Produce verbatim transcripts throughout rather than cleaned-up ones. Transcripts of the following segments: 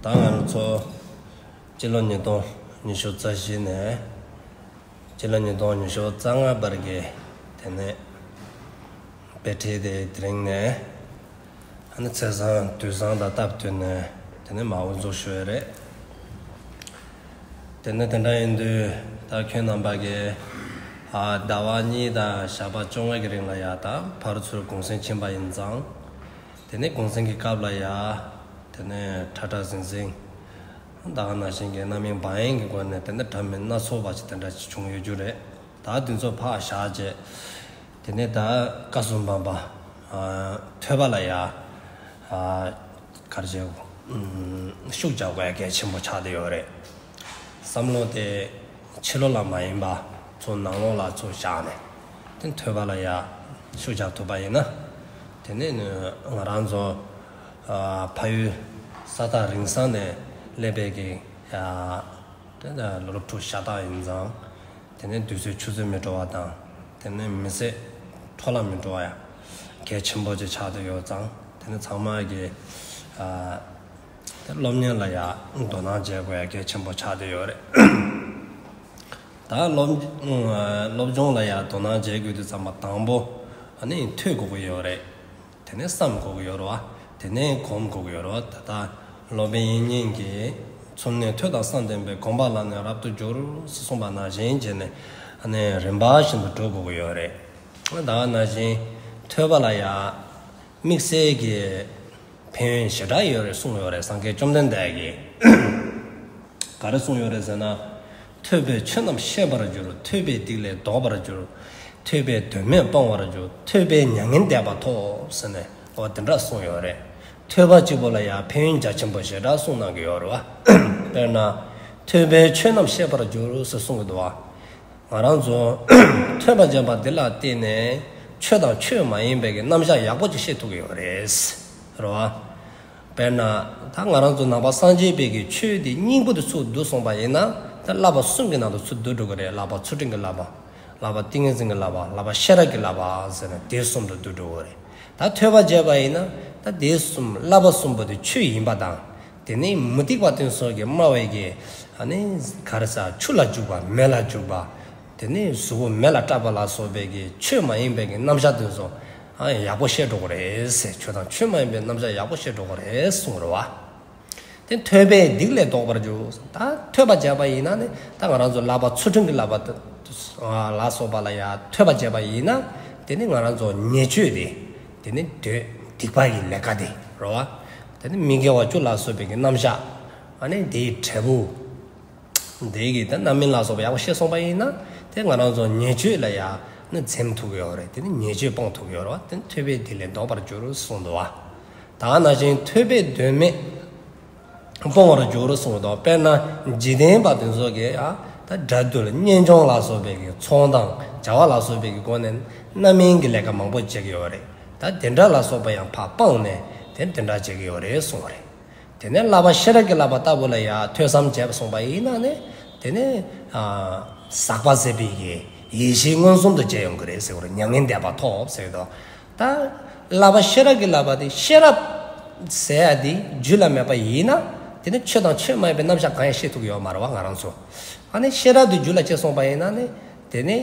ད་ང་རང་ཚོ་སྤྱི་ལོ་ཉིས་སྟོང་ཉི་ཤུ་རྩ་བཞི་ནས་སྤྱི་ལོ་ཉིས་སྟོང་ཉི་ཤུ་རྩ་ལྔ་བར་གྱི་དེ་ནས་དཔེ་ཁྲིད་དེ་དེ་རིང་ནས་ཨ་ནི་ཚེས་བཟང་དུས་བཟང་དང་སྟབས་བསྟུན་ནས་དེ་ནས་མར་འགོ་འཛུགས་ཞུ་ཡས་རེད། དེ་ནས་དེ་འདྲ་ཡིན་དུས་ད་ཁྱོད་རྣམ་པ་གིས་ཨ་ཟླ་བ་གཉིས་དང་ཞག་པོ་བཅོ་ལྔ་གི་རིང་ལ་ཡ་ད་ཕར་ཚུར་གུང་སེང་ཕྱིན་པ་ཡིན་ཙང་། དེ་ནས་གུང་སེང་གི་སྐབས་ལ་ཡ་དེ་ནས་ཁྲ་ཁྲ་ཟིང་ཟིང་ད་ག་ནང་བཞིན་གྱི་རྣམ་སྨིན་བག་ཡངས་ཀྱི་སྒོ་ནས་དེ་ནས་འདྲ་མིན་སྣ་ཚོགས་པ་ཞིག་དེ་འདྲ་ཞིག་བྱུང་ཡོད་རྒྱུ་རེད། ད་དེ་ཚོ་ཕར་བཞག་བྱས། དེ་ནས་ད་སྐབས་སུ་བབ་པ་ཨ་ཐོས་པ་ལ་ཡ་ཨ་ག་རེ་ཟེར་ཨུམ་ཤུགས་རྒྱག་དགོས་ཡ་གལ་ཆེན་པོ་ཆགས་བསྡད་ཡོད་རེད། བསམ་བློ་དེ་ཕྱི་ལོགས་ལ་མ་ཡིན་པ་ཚུར་ནང་ལོགས་ལ་ཚུར་བཞག་ནས་དེ་ཐོས་པ་ལ་ཡ་ཤུགས་རྒྱག་ཐུབ་པ་ཡིན་ན། དེ་ནས་ང་རང་ཚོ་ཨ་ཕ་ཡུལ་ས་ཐག་རིང་ས་ནས་སླེབས་པའི་གི་ཨ་དེ་ལ་སློབ་ཕྲུག་ཤ་སྟག་ཡིན་ཙང་། དེ་ནས་དུས་ཚོད་ཆུ་ཚོད་མི་འགྲོ་བ་དང་། དེ་ནས་མི་ཚེ་འཕྲོ་བརླག་མི་འགྲོ་བ་ཡ་གལ་ཆེན་པོ་ཅིག་ཆགས་བསྡད་ཡོད་ཙང་། དེ་ནས་ཚང་མ་གིས་ཨ་དེ་སློབ་གཉེར་ལ་ཡ་དོ་སྣང་བྱེད་དགོས་ཡ་གལ་ཆེན་པོ་ཆགས་བསྡད་ཡོད་རེད། ད་སློབ་སློབ་སྦྱོང་ལ་ཡ་དོ་སྣང་བྱེད་དགོས་དུས་ཙམ་པ་དང་པོ་ཨ་ནི་ཐོས་དགོས་ཀྱི་ཡོད་རེད། དེ་ནས་བསམ་དགོས་ཀྱི་ཡོད་རེད་བ། དེ་ནས་སྒོམ་དགོས་ཀྱི་ཡོད་རེད་བ། ད་ལྟ་སློབ་དཔོན་དབྱིག་གཉེན་གྱིས་ཚུལ་གནས་ཐོས་དང་བསམ་ལྡན་པས། སྒོམ་པ་ལ་ནི་རབ་ཏུ་སྦྱོར་ཟེར་གསུངས་པ་ནང་བཞིན་བྱས་ནས་ཨ་ནི་རིམ་པ་བཞིན་དུ་འགྲོ་དགོས་ཀྱི་ཡོད་རེད། ད་ག་ནང་བཞིན་ཐོས་པ་ལ་ཡ་དམིགས་བསལ་གྱི་ཕན་ཡོན་ཞེ་དྲག་ཡོད་རེད་གསུངས་ཡོད་རེད། སངས་རྒྱས་བཅོམ་ལྡན་འདས་ཀྱིས་ག་རེ་གསུངས་ཡོད་རེད་ཟེར་ན། ཐོས་པས་ཆོས་རྣམས་ཤེས་པར་འགྱུར། ཐོས་པས་སྡིག་ལས་ལྡོག་པར་འགྱུར། ཐོས་པས་དོན་མེད་སྤང་བར་འགྱུར། ཐོས་པས་མྱ་ངན་འདས་པ་ཐོབ་ཟེར་ནས་འོ་དེ་འདྲ་གསུངས་ཡོད་རེད། ཐོས་པ་གཅིག་པོ་ལ་ཡང་ཕན་ཡོན་རྒྱ་ཆེན་པོ་ཞེ་དྲག་གསུངས་གནང་གི་ཡོད་རེད་བ། དཔེར་ན། ཐོས་པས་ཆོས་རྣམས་ཤེས་པར་འགྱུར་ཟེར་གསུངས་ཀྱི་འདུག་བ། ང་རང་ཚོ་ཐོས་པ་བྱས་པ་འདི་ལ་བརྟེན་ནས་ཆོས་དང་ཆོས་མ་ཡིན་པའི་གི་རྣམ་གཞག་ཡག་པོ་ཅིག་ཤེས་ཐུབ་ཀྱི་ཡོད་རེད། རེད་བ། དཔེར་ན། ད་ང་རང་ཚོ་ནང་པ་སངས་རྒྱས་པའི་གི་ཆོས་འདི་སྙིང་པོ་དེ་ཚུར་བསྡུ་སོང་པ་ཡིན་ན། ད་བསླབ་པ་གསུམ་གྱི་ནང་དུ་ཚུར་བསྡུ་འགྲོ་གི་རེད། བསླབ་པ་ཚུལ་ཁྲིམས་ཀྱི་བསླབ་པ། བསླབ་པ་ཏིང་ངེ་འཛིན་གྱི་བསླབ་པ། བསླབ་པ་ཤེས་རབ་ཀྱི་བསླབ་པ་ཟེར་ནས་དེ་གསུམ་དུ་བསྡུ་འགྲོ་གི་རེད། ད་ཐོས་པ་བྱས་པ་ཡིན་ན། ད་དེ་གསུམ་བསླབ་པ་གསུམ་པོ་དེ་ཆོས་ཡིན་པ་དང་། དེ་ནས་མུ་སྟེགས་པ་དེ་ཚོ་གིས་སྨྲ་བའི་གི། ཨ་ནི་ག་རེ་ཟ། ཆུ་ལ་འཇུག་པ། མེ་ལ་འཇུག་པ། དེ་ནས་གཟུགས་པོ་མེ་ལ་བཀྲག་པ་ལ་སོགས་པའི་གི་ཆོས་མ་ཡིན་པའི་གི་རྣམ་གཞག་དེ་ཚོ་ཨ་ཡག་པོ་ཤེས་འགྲོ་གི་རེད་ཟེར། ཆོས་དང་ཆོས་མ་ཡིན་པའི་རྣམ་གཞག་ཡག་པོ་ཤེས་འགྲོ་གི་རེད་གསུངས་རེད་བ། དེ་ཐོས་པས་སྡིག་ལས་ལྡོག་པར་འགྱུར། ད་ཐོས་པ་བྱས་པ་ཡིན་ན་ནི་ད་ང་རང་ཚོ་བསླབ་པ་ཚུལ་ཁྲིམས་ཀྱི་བསླབ་པ་ལ་སོགས་པ་ལ་ཡང་ཐོས་པ་བྱས་པ་ཡིན་ན། དེ་ནི་ང་རང་ཚོ་ཉེས་སྤྱོད་དེ། དེ་ནི་དེ་སྡིག་པ་ཡི་ལས་ཀ་དེ་རེད་བ། དེ་ནི་མི་དགེ་བ་བཅུ་ལ་སོགས་པའི་གི་རྣམ་གཞག་ཨ་ནི་དེའི་འབྲས་བུ། དེ་གི་ད་རྣམ་སྨིན་ལ་སོགས་པ་ཡག་པོ་ཤེས་སོང་པ་ཡིན་ན། དེ་ང་རང་ཚོ་ཉེས་སྤྱོད་ལ་ཡང་ནི་འཛེམ་ཐུབ་ཀྱི་ཡོད་རེད། དེ་ནི་ཉེས་སྤྱོད་སྤང་ཐུབ་ཀྱི་ཡོད་རེད་བ། དེ་ནི་ཐོས་པས་སྡིག་ལས་ལྡོག་པར་འགྱུར་གསུངས་འདུག་བ། ད་ནང་བཞིན་ཐོས་པས་དོན་མེད་སྤང་བར་འགྱུར་གསུངས་འདུག། དཔེར་ན་འཇིག་རྟེན་པ་དེ་ཚོ་གིས་ཡང་ད་དགྲ་འདུལ་གཉེན་སྐྱོང་ལ་སོགས་པའི་གི་ཚོང་དང་བྱ་བ་ལ་སོགས་པའི་གི་སྒོ་ནས་རྣམ་སྨིན་གྱི་ལས་ཀ་མང་པོ་བྱེད་ཀྱི་ཡོད་རེད། ད་དེ་འདྲ་ལ་སོགས་པ་ཡང་ཕར་སྤངས་ནས་དེ་དེ་འདྲ་བྱེད་ཀྱི་ཡོད་རེད་གསུངས་རེད། དེ་ནས་བསླབ་པ་ཤེས་རབ་ཀྱི་བསླབ་པ་ལྟ་བུ་ལ་ཡང་ཐོས་བསམ་བྱས་པ་སོང་པ་ཡིན་ན་ནི། དེ་ནས་ཨ་ཟག་པ་ཟད་པའི་གི་ཡེ་ཤེས་མངོན་སུམ་དུ་བྱེད་ཡོང་གི་རེད་ཟེར་བ་རེད། མྱ་ངན་འདས་པ་ཐོབ་ཟེར་དོ། ད་བསླབ་པ་ཤེས་རབ་ཀྱི་བསླབ་པ་དེ་ཤེས་རབ་ཟེར་ཡ་དེ་རྒྱུད་ལ་མེད་པ་ཡིན་ན། དེ་ནི་ཆོས་དང་ཆོས་མ་ཡིན་པའི་རྣམ་གཞག་གང་ཡང་ཤེས་ཐུབ་ཀྱི་ཡོད་མ་རེད་བ་ང་རང་ཚོ། ཨ་ནི་ཤེས་རབ་དེ་རྒྱུད་ལ་སྐྱེས་སོང་པ་ཡིན་ན་ནི། དེ་ནི་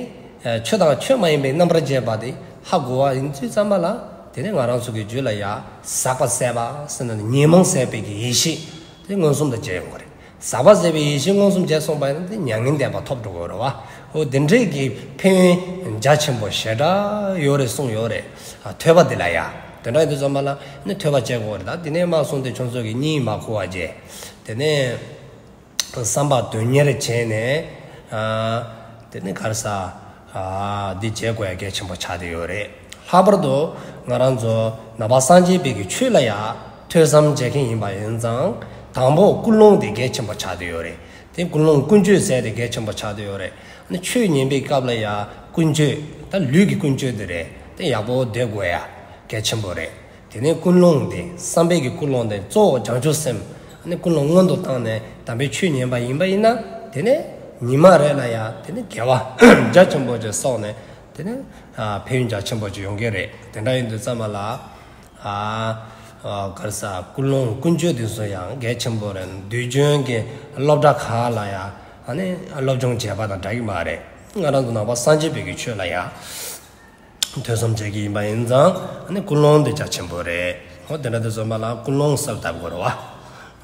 ཨ་ཆོས་དང་ཆོས་མ་ཡིན་པའི་རྣམ་པར་འབྱེད་པ་དེ་ཧ་གོ་བ་ཡིན་དུས་ཙམ་པ་ལ། དེ་ནི་ང་རང་ཚོ་གི་རྒྱུད་ལ་ཡང་ཟག་པ་ཟད་པ་ཟེར་ན་ཉོན་མོངས་ཟད་པའི་གི་ཡེ་ཤེས་དེ་མངོན་སུམ་དུ་བྱེད་ཡོང་གི་རེད། ཟག་པ་ཟད་པའི་ཡེ་ཤེས་མངོན་སུམ་བྱས་སོང་པ་ཡིན་ན་དེ་མྱ་ངན་འདས་པ་ཐོབ་འགྲོ་གི་རེད་བ། འོ་དེ་འདྲའི་གི་ཕན་ཡོན་རྒྱ་ཆེན་པོ་ཞེ་དྲག་ཡོད་རེད་གསུངས་ཡོད་རེད། ཨ་ཐོས་པ་འདི་ལ་ཡང་དེ་འདྲ་ཡིན་དུས་ཙམ་པ་ལ་ནི་ཐོས་པ་བྱེད་དགོས་རེད། ད་དེ་ནས་མར་སོང་སྟེ་ཁྱོད་ཚོ་གི་གཉིད་མ་ཁུག་པ་བྱས། དེ་ནས། བསམ་པ་དོན་གཉེར་བྱས་ནས། ཨ་དེ་ནི་ག་རེ་ཟ། ཨ་འདི་བྱེད་དགོས་ཡ་གལ་ཆེན་པོ་ཆགས་བསྡད་ཡོད་རེད། ལྷག་པར་དུ་ང་རང་ཚོ་ནང་པ་སངས་རྒྱས་པའི་གི་ཆོས་ལ་ཡ་ཐོས་བསམ་བྱེད་མཁན་ཡིན་པ་ཡིན་ཙང་དང་པོ་ཀུན་སློང་དེ་གལ་ཆེན་པོ་ཆགས་བསྡད་ཡོད་རེད། དེ་ཀུན་སློང་ཀུན་སྤྱོད་ཟེར་དེ་གལ་ཆེན་པོ་ཆགས་བསྡད་ཡོད་རེད། ཨ་ནི་ཆོས་ཉན་པའི་སྐབས་ལ་ཡ་ཀུན་སྤྱོད་ད་ལུས་ཀྱི་ཀུན་སྤྱོད་དེ་རེད། དེ་ཡག་པོ་སྡོད་དགོས་ཡ་གལ་ཆེན་པོ་རེད། དེ་ནས་ཀུན་སློང་དེ་བསམ་པའི་གི་ཀུན་སློང་དེ་གཙོ་བོ་བྱང་ཆུབ་སེམས། ཨ་ནི་ཀུན་སློང་སྔོན་དུ་བཏང་ནས་དམ་པའི་ཆོས་ཉན་པ་ཡིན་པ་ཡིན་ན། དེ་ནས་ཉི་མ་རེ་ལ་ཡ་དེ་ནས་དགེ་བ་རྒྱ་ཆེན་པོ་ཅིག་བསགས་ནས། དེ་ནས་ཨ་ཕན་ཡོན་རྒྱ་ཆེན་པོ་ཅིག་ཡོང་གི་རེད། དེ་འདྲ་ཡིན་དུས་ཙམ་པ་ལ། ཨ་ ཨ་ག་རེ་ཟེར་ཀུན་སློང་ཀུན་སྤྱོད་དེ་ཚུ་ཡང་གལ་ཆེན་པོ་རེད། དུས་རྒྱུན་གྱི་སློབ་གྲྭ་ཁག་ལ་ཡང་ཨ་ནི་སློབ་སྦྱོང་བྱས་པ་དང་འདྲ་གི་མ་རེད། ང་རང་ཚོ་ནང་པ་སངས་རྒྱས་པའི་གི་ཆོས་ལ་ཡང་ཐོས་བསམ་བྱེད་ཀྱི་ཡིན་པ་ཡིན་ཙང་ཨ་ནི་ཀུན་སློང་དེ་རྒྱ་ཆེན་པོ་རེད། འོ་དེ་འདྲ་དུས་ཙམ་པ་ལ་ཀུན་སློང་གསལ་བཏབ་དགོས་རེད་བ།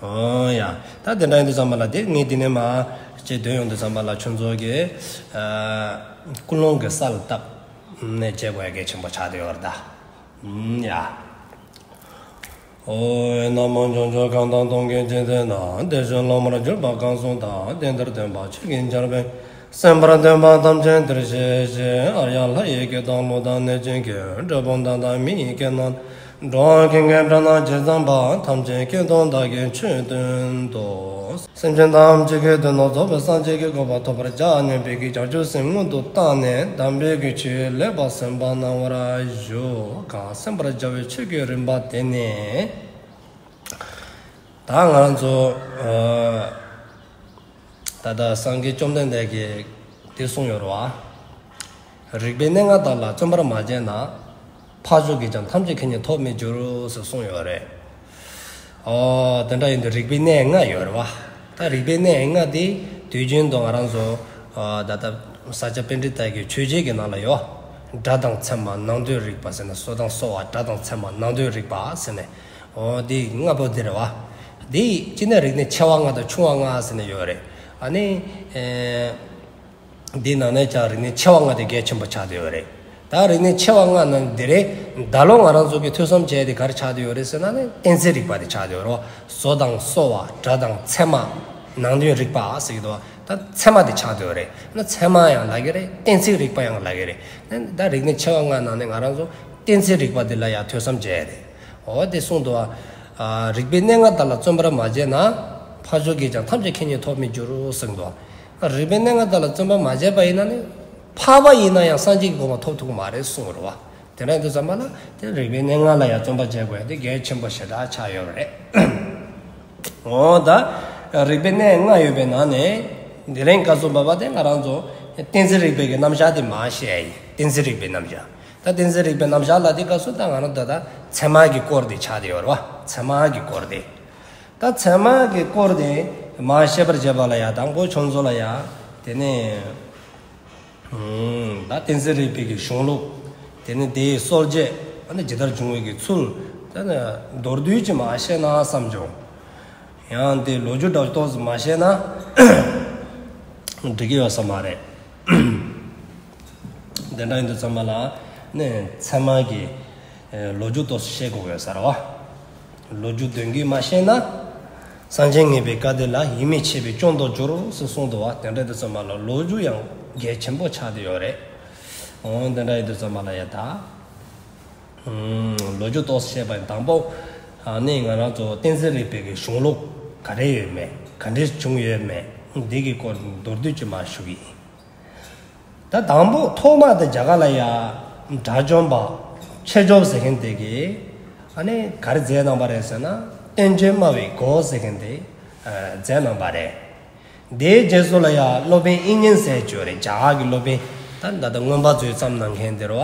འོ་ཡ། ད་དེ་འདྲ་ཡིན་དུས་ཙམ་པ་ལ་དེ་ངས་དེ་ནས་མར་ཅིག་འདོན་ཡོང་དུས་ཙམ་པ་ལ་ཁྱོད་ཚོ་གི་ཨ་ཀུན་སློང་གི་གསལ་བཏབ་ནས་བྱེད་དགོས་ཡ་གལ་ཆེན་པོ་ཆགས་བསྡད་ཡོད་རེད་ད། ཨུམ་ཡ། ཨོ་ན་མོ། འབྱུང་འགྱུར་གང་དང་སྟོང་གི་འཇིག་རྟེན་ན། དེ་བཞིན་སློབ་མར་གྱུར་པ་གང་སུ་དག། དེ་འདིར་སྟོན་པ་ཆོས་ཀྱི་ཆར་འབེབས། གསན་པར་འདོད་པ་ཐམས་ཅད་འདིར་གཤེགས་ཤིག། ཨཱརྱ་ལྷ་ཡི་སྐད་དང་ཀླུ་དང་གནོད་སྦྱིན་སྐད། གྲུལ་བུམ་དག་དང་མི་ཡི་སྐད་རྣམས། འགྲོ་བ་ཀུན་གྱི་སྒྲ་རྣམས་ཇི་ཙམ་པ། ཐམས་ཅད་སྐད་དུ་བདག་གིས་ཆོས་བསྟན་ཏོ། སེམས་ཅན་ཐམས་ཅད་ཀྱི་དོན་དུ་རྫོགས་པའི་སངས་རྒྱས་ཀྱི་གོ་འཕང་ཐོབ་པར་བྱ་སྙམ་པའི་གི་བྱང་ཆུབ་སེམས་སྔོན་དུ་བཏང་ནས་དམ་པའི་གི་ཆོས་ལེགས་པར་གསན་པ་གནང་བར་ཞུ། གང་གསན་པར་བྱ་བའི་ཆོས་ཀྱི་རིམ་པ་དེ་ནི། ད་ང་རང་ཚོ་ཨ་ད་ལྟ་སངས་རྒྱས་བཅོམ་ལྡན་འདས་ཀྱིས་དེ་གསུངས་ཡོད་རེད་བ། རིག་པའི་གནས་ལྔ་དག་ལ་བརྩོན་པར་མ་བྱས་ན། འཕགས་མཆོག་གིས་ཀྱང་ཐམས་ཅད་མཁྱེན་ཉིད་ཐོབ་མི་འགྱུར་ཟེར་གསུངས་ཡོད་རེད། ཨོ་དེ་འདྲ་ཡིན་དུས་རིག་པའི་གནས་ལྔ་ཡོད་རེད་བ། ད་རིག་པའི་གནས་ལྔ་དེ་དུས་རྒྱུན་དུ་ང་རང་ཚོ་ཨ་ད་ལྟ་ས་སྐྱ་པཎྜི་ཏ་གི་ཆོས་འཆད་ཀྱི་ནང་ལ་ཡོད། སྒྲ་དང་ཚད་མ་ནང་དོན་རིག་པ་ཟེར་ནས། བཟོ་དང་གསོ་བ། སྒྲ་དང་ཚད་མ་ནང་དོན་རིག་པ་ཟེར་ནས། ཨོ་དེ་ལྔ་པོ་དེ་རེད་བ། དེ་སྤྱིར་ན་རིག་གནས་ཆེ་བ་ལྔ་དང་ཆུང་བ་ལྔ་ཟེར་ནས་ཡོད་རེད། ཨ་ནི་ཨེ་དེའི་ནང་ནས་ཀྱང་རིག་གནས་ཆེ་བ་ལྔ་དེ་གལ་ཆེན་པོ་ཆགས་བསྡད་ཡོད་རེད། ད་རིག་གནས་ཆེ་བ་ལྔ་ནང་དེ་རེད། ད་ལོ་ང་རང་ཚོ་གི་ཐོས་བསམ་བྱས་ཏེ་ག་རེ་ཆགས་བསྡད་ཡོད་རེད་ཟེར་ན་ནི་གཏན་ཚིགས་རིག་པ་དེ་ཆགས་བསྡད་ཡོད་རེད། བཟོ་དང་གསོ་བ། སྒྲ་དང་ཚད་མ། ནང་དོན་རིག་པ་ཟེར་གྱི་འདུག་བ། ད་ཚད་མ་དེ་ཆགས་བསྡད་ཡོད་རེད། ན་ཚད་མ་ཡང་ལབ་ཀྱི་རེད། གཏན་ཚིགས་རིག་པ་ཡང་ལབ་ཀྱི་རེད། ད་རིག་གནས་ཆེ་བ་ལྔ་ནང་ནས་ང་རང་ཚོ་གཏན་ཚིགས་རིག་པ་དེ་ལ་ཡང་ཐོས་བསམ་བྱས་རེད། འོ་དེ་གསུངས་འདུག་བ། ཨ་རིག་པའི་གནས་ལྔ་དག་ལ་བརྩོན་པར་མ་བྱས་ན། འཕགས་མཆོག་གིས་ཀྱང་ཐམས་ཅད་མཁྱེན་ཉིད་ཐོབ་མི་འགྱུར་གསུངས་འདུག་བ། རིག་པའི་གནས་ལྔ་དག་ལ་བརྩོན་པ་མ་བྱས་པ་ཡིན་ན་ནི། འཕགས་པ་ཡིན་ན་ཡང་སངས་རྒྱས་ཀྱི་གོ་འཕང་ཐོབ་ཐུབ་ཀྱི་མ་རེད་གསུངས་རེད་བ། དེ་འདྲ་ཡིན་དུས་ཙམ་པ་ལ་དེ་རིག་པའི་གནས་ལྔ་ལ་ཡང་བརྩོན་པ་བྱེད་དགོས་ཡ་དེ་གལ་ཆེན་པོ་ཞེ་དྲག་ཆགས་ཡོད་རེད། འོ་ད་རིག་པའི་གནས་ལྔ་ཡོད་པའི་ནང་ནས་དེ་རིང་སྐབས་སུ་བབ་པ་དེ་ང་རང་ཚོ་གཏན་ཚིགས་རིག་པའི་གི་རྣམ་གཞག་དེ་མར་བཤད་ཡ་ཡིན། གཏན་ཚིགས་རིག་པའི་རྣམ་གཞག། ད་གཏན་ཚིགས་རིག་པའི་རྣམ་གཞག་ལ་དེ་སྐབས་སུ་ད་ང་རང་ད་ལྟ་ཚད་མ་གི་སྐོར་དེ་ཆགས་བསྡད་ཡོད་རེད་བ། ཚད་མ་གི་སྐོར་དེ། ད་ཚད་མ་གི་སྐོར་དེ་མར་བཤད་པར་བྱེད་པ་ལ་ཡ་དང་པོ་ཁྱོད་ཚོ་ལ་ཡ་དེ་ནས་ཨུམ་ད་གཏན་ཚིགས་རིག་པའི་གི་གཞུང་ལུགས། དེ་ནས་དེའི་སྲོལ་འབྱེད། ཨ་ནི་ཇི་ལྟར་བྱུང་བའི་གི་ཚུལ། ད་ནི་མདོར་བསྡུས་ཅིག་མར་བཤད་ན་བསམ་བྱུང་། ཡང་དེ་ལོ་རྒྱུས་འདྲ་ཏོག་ཙམ་མར་བཤད་ན་འགྲིག་གི་ཡོད་ས་མ་རེད། དེ་འདྲ་ཡིན་དུས་ཙམ་པ་ལ་ནི་ཚད་མ་གི་ཨེ་ལོ་རྒྱུས་ཏོག་ཙམ་བཤད་དགོས་ཡོད་ས་རེད་བ། ལོ་རྒྱུས་དོན་གྱིས་མ་བཤད་ན། སངས་རྒྱས་ངེས་པའི་བཀའ་དེ་ལ། ཡིད་མི་ཆེས་པའི་སྐྱོན་དུ་འགྱུར་ཟེར་གསུངས་འདུག་བ། དེ་འདྲ་དུས་ཙམ་པ་ལ་ལོ་རྒྱུས་ཡང་གལ་ཆེན་པོ་ཆགས་བསྡད་ཡོད་རེད། འོ་དེ་འདྲ་ཡིན་དུས་ཙམ་པ་ལ་ཡ་ད། ཨུམ་ལོ་རྒྱུས་ཏོག་ཙམ་བཤད་པ་ཡིན། དང་པོ་ཨ་ནི་ང་རང་ཚོ་གཏན་ཚིགས་རིག་པའི་གི་གཞུང་ལུགས་ག་རེ་ཡོད་མེད། ག་འདྲས་བྱུང་ཡོད་མེད། འདི་གི་སྐོར་མདོར་བསྡུས་ཅིག་མར་ཞུ་གི་ཡིན། ད་དང་པོ་ཐོག་མ་དེ་རྒྱ་གར་ལ་ཡ་དགྲ་བཅོམ་པ་ཆོས་སྐྱོབ་ཟེར་མཁན་དེ་གིས་ཨ་ནི་ག་རེ་མཛད་གནང་པ་རེད་ཟེར་ན། བསྟན་བཅོས་སྨྲ་བའི་སྒོ་ཟེར་མཁན་དེ་ཨ་མཛད་གནང་པ་རེད། དེའི་རྗེས་སུ་ལ་ཡ་སློབ་དཔོན་དབྱིག་གཉེན་ཟེར་ཅིག་ཡོད་རེད། རྒྱ་གར་གྱི་སློབ་དཔོན། ད་ད་ལྟ་མངོན་པ་མཛོད་བརྩམས་གནང་མཁན་དེ་རེད་བ།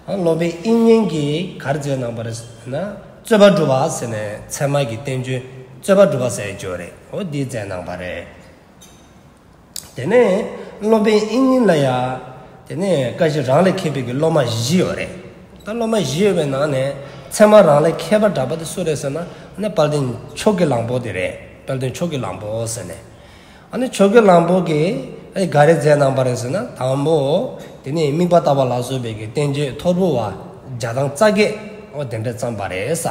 ཨ་སློབ་དཔོན་དབྱིག་གཉེན་གྱིས་ག་རེ་མཛད་གནང་པ་རེད་ཟེར་ན། རྩོད་པ་སྒྲུབ་པ་ཟེར་ནས་ཚད་མ་གི་བསྟན་བཅོས་རྩོད་པ་སྒྲུབ་པ་ཟེར་ཅིག་ཡོད་རེད། འོ་འདི་མཛད་གནང་པ་རེད། དེ་ནས་སློབ་དཔོན་དབྱིག་གཉེན་ལ་ཡ། དེ་ནས་བཀའ་བཞིན་རང་ལས་མཁས་པའི་གི་སློབ་མ་བཞི་ཡོད་རེད། ད་སློབ་མ་བཞི་ཡོད་པའི་ནང་ནས་ཚད་མ་རང་ལས་མཁས་པ་གྲགས་པ་དེ་སུ་རེད་ཟེར་ན། ཨ་ནི་དཔལ་ལྡན་ཕྱོགས་ཀྱི་གླང་པོ་དེ་རེད། དཔལ་ལྡན་ཕྱོགས་ཀྱི་གླང་པོ་ཟེར་ནས། ཨ་ནི་ཕྱོགས་ཀྱི་གླང་པོ་གིས་ཨ་ནི་ག་རེ་མཛད་གནང་པ་རེད་ཟེར་ན། དང་པོ་དེ་ནས་དམིགས་པ་བརྟག་པ་ལ་སོགས་པའི་གི་བསྟན་བཅོས་ཐོར་བུ་བ་བརྒྱ་དང་རྩ་བརྒྱད། འོ་དེ་འདྲ་བརྩམས་པ་རེད་ས།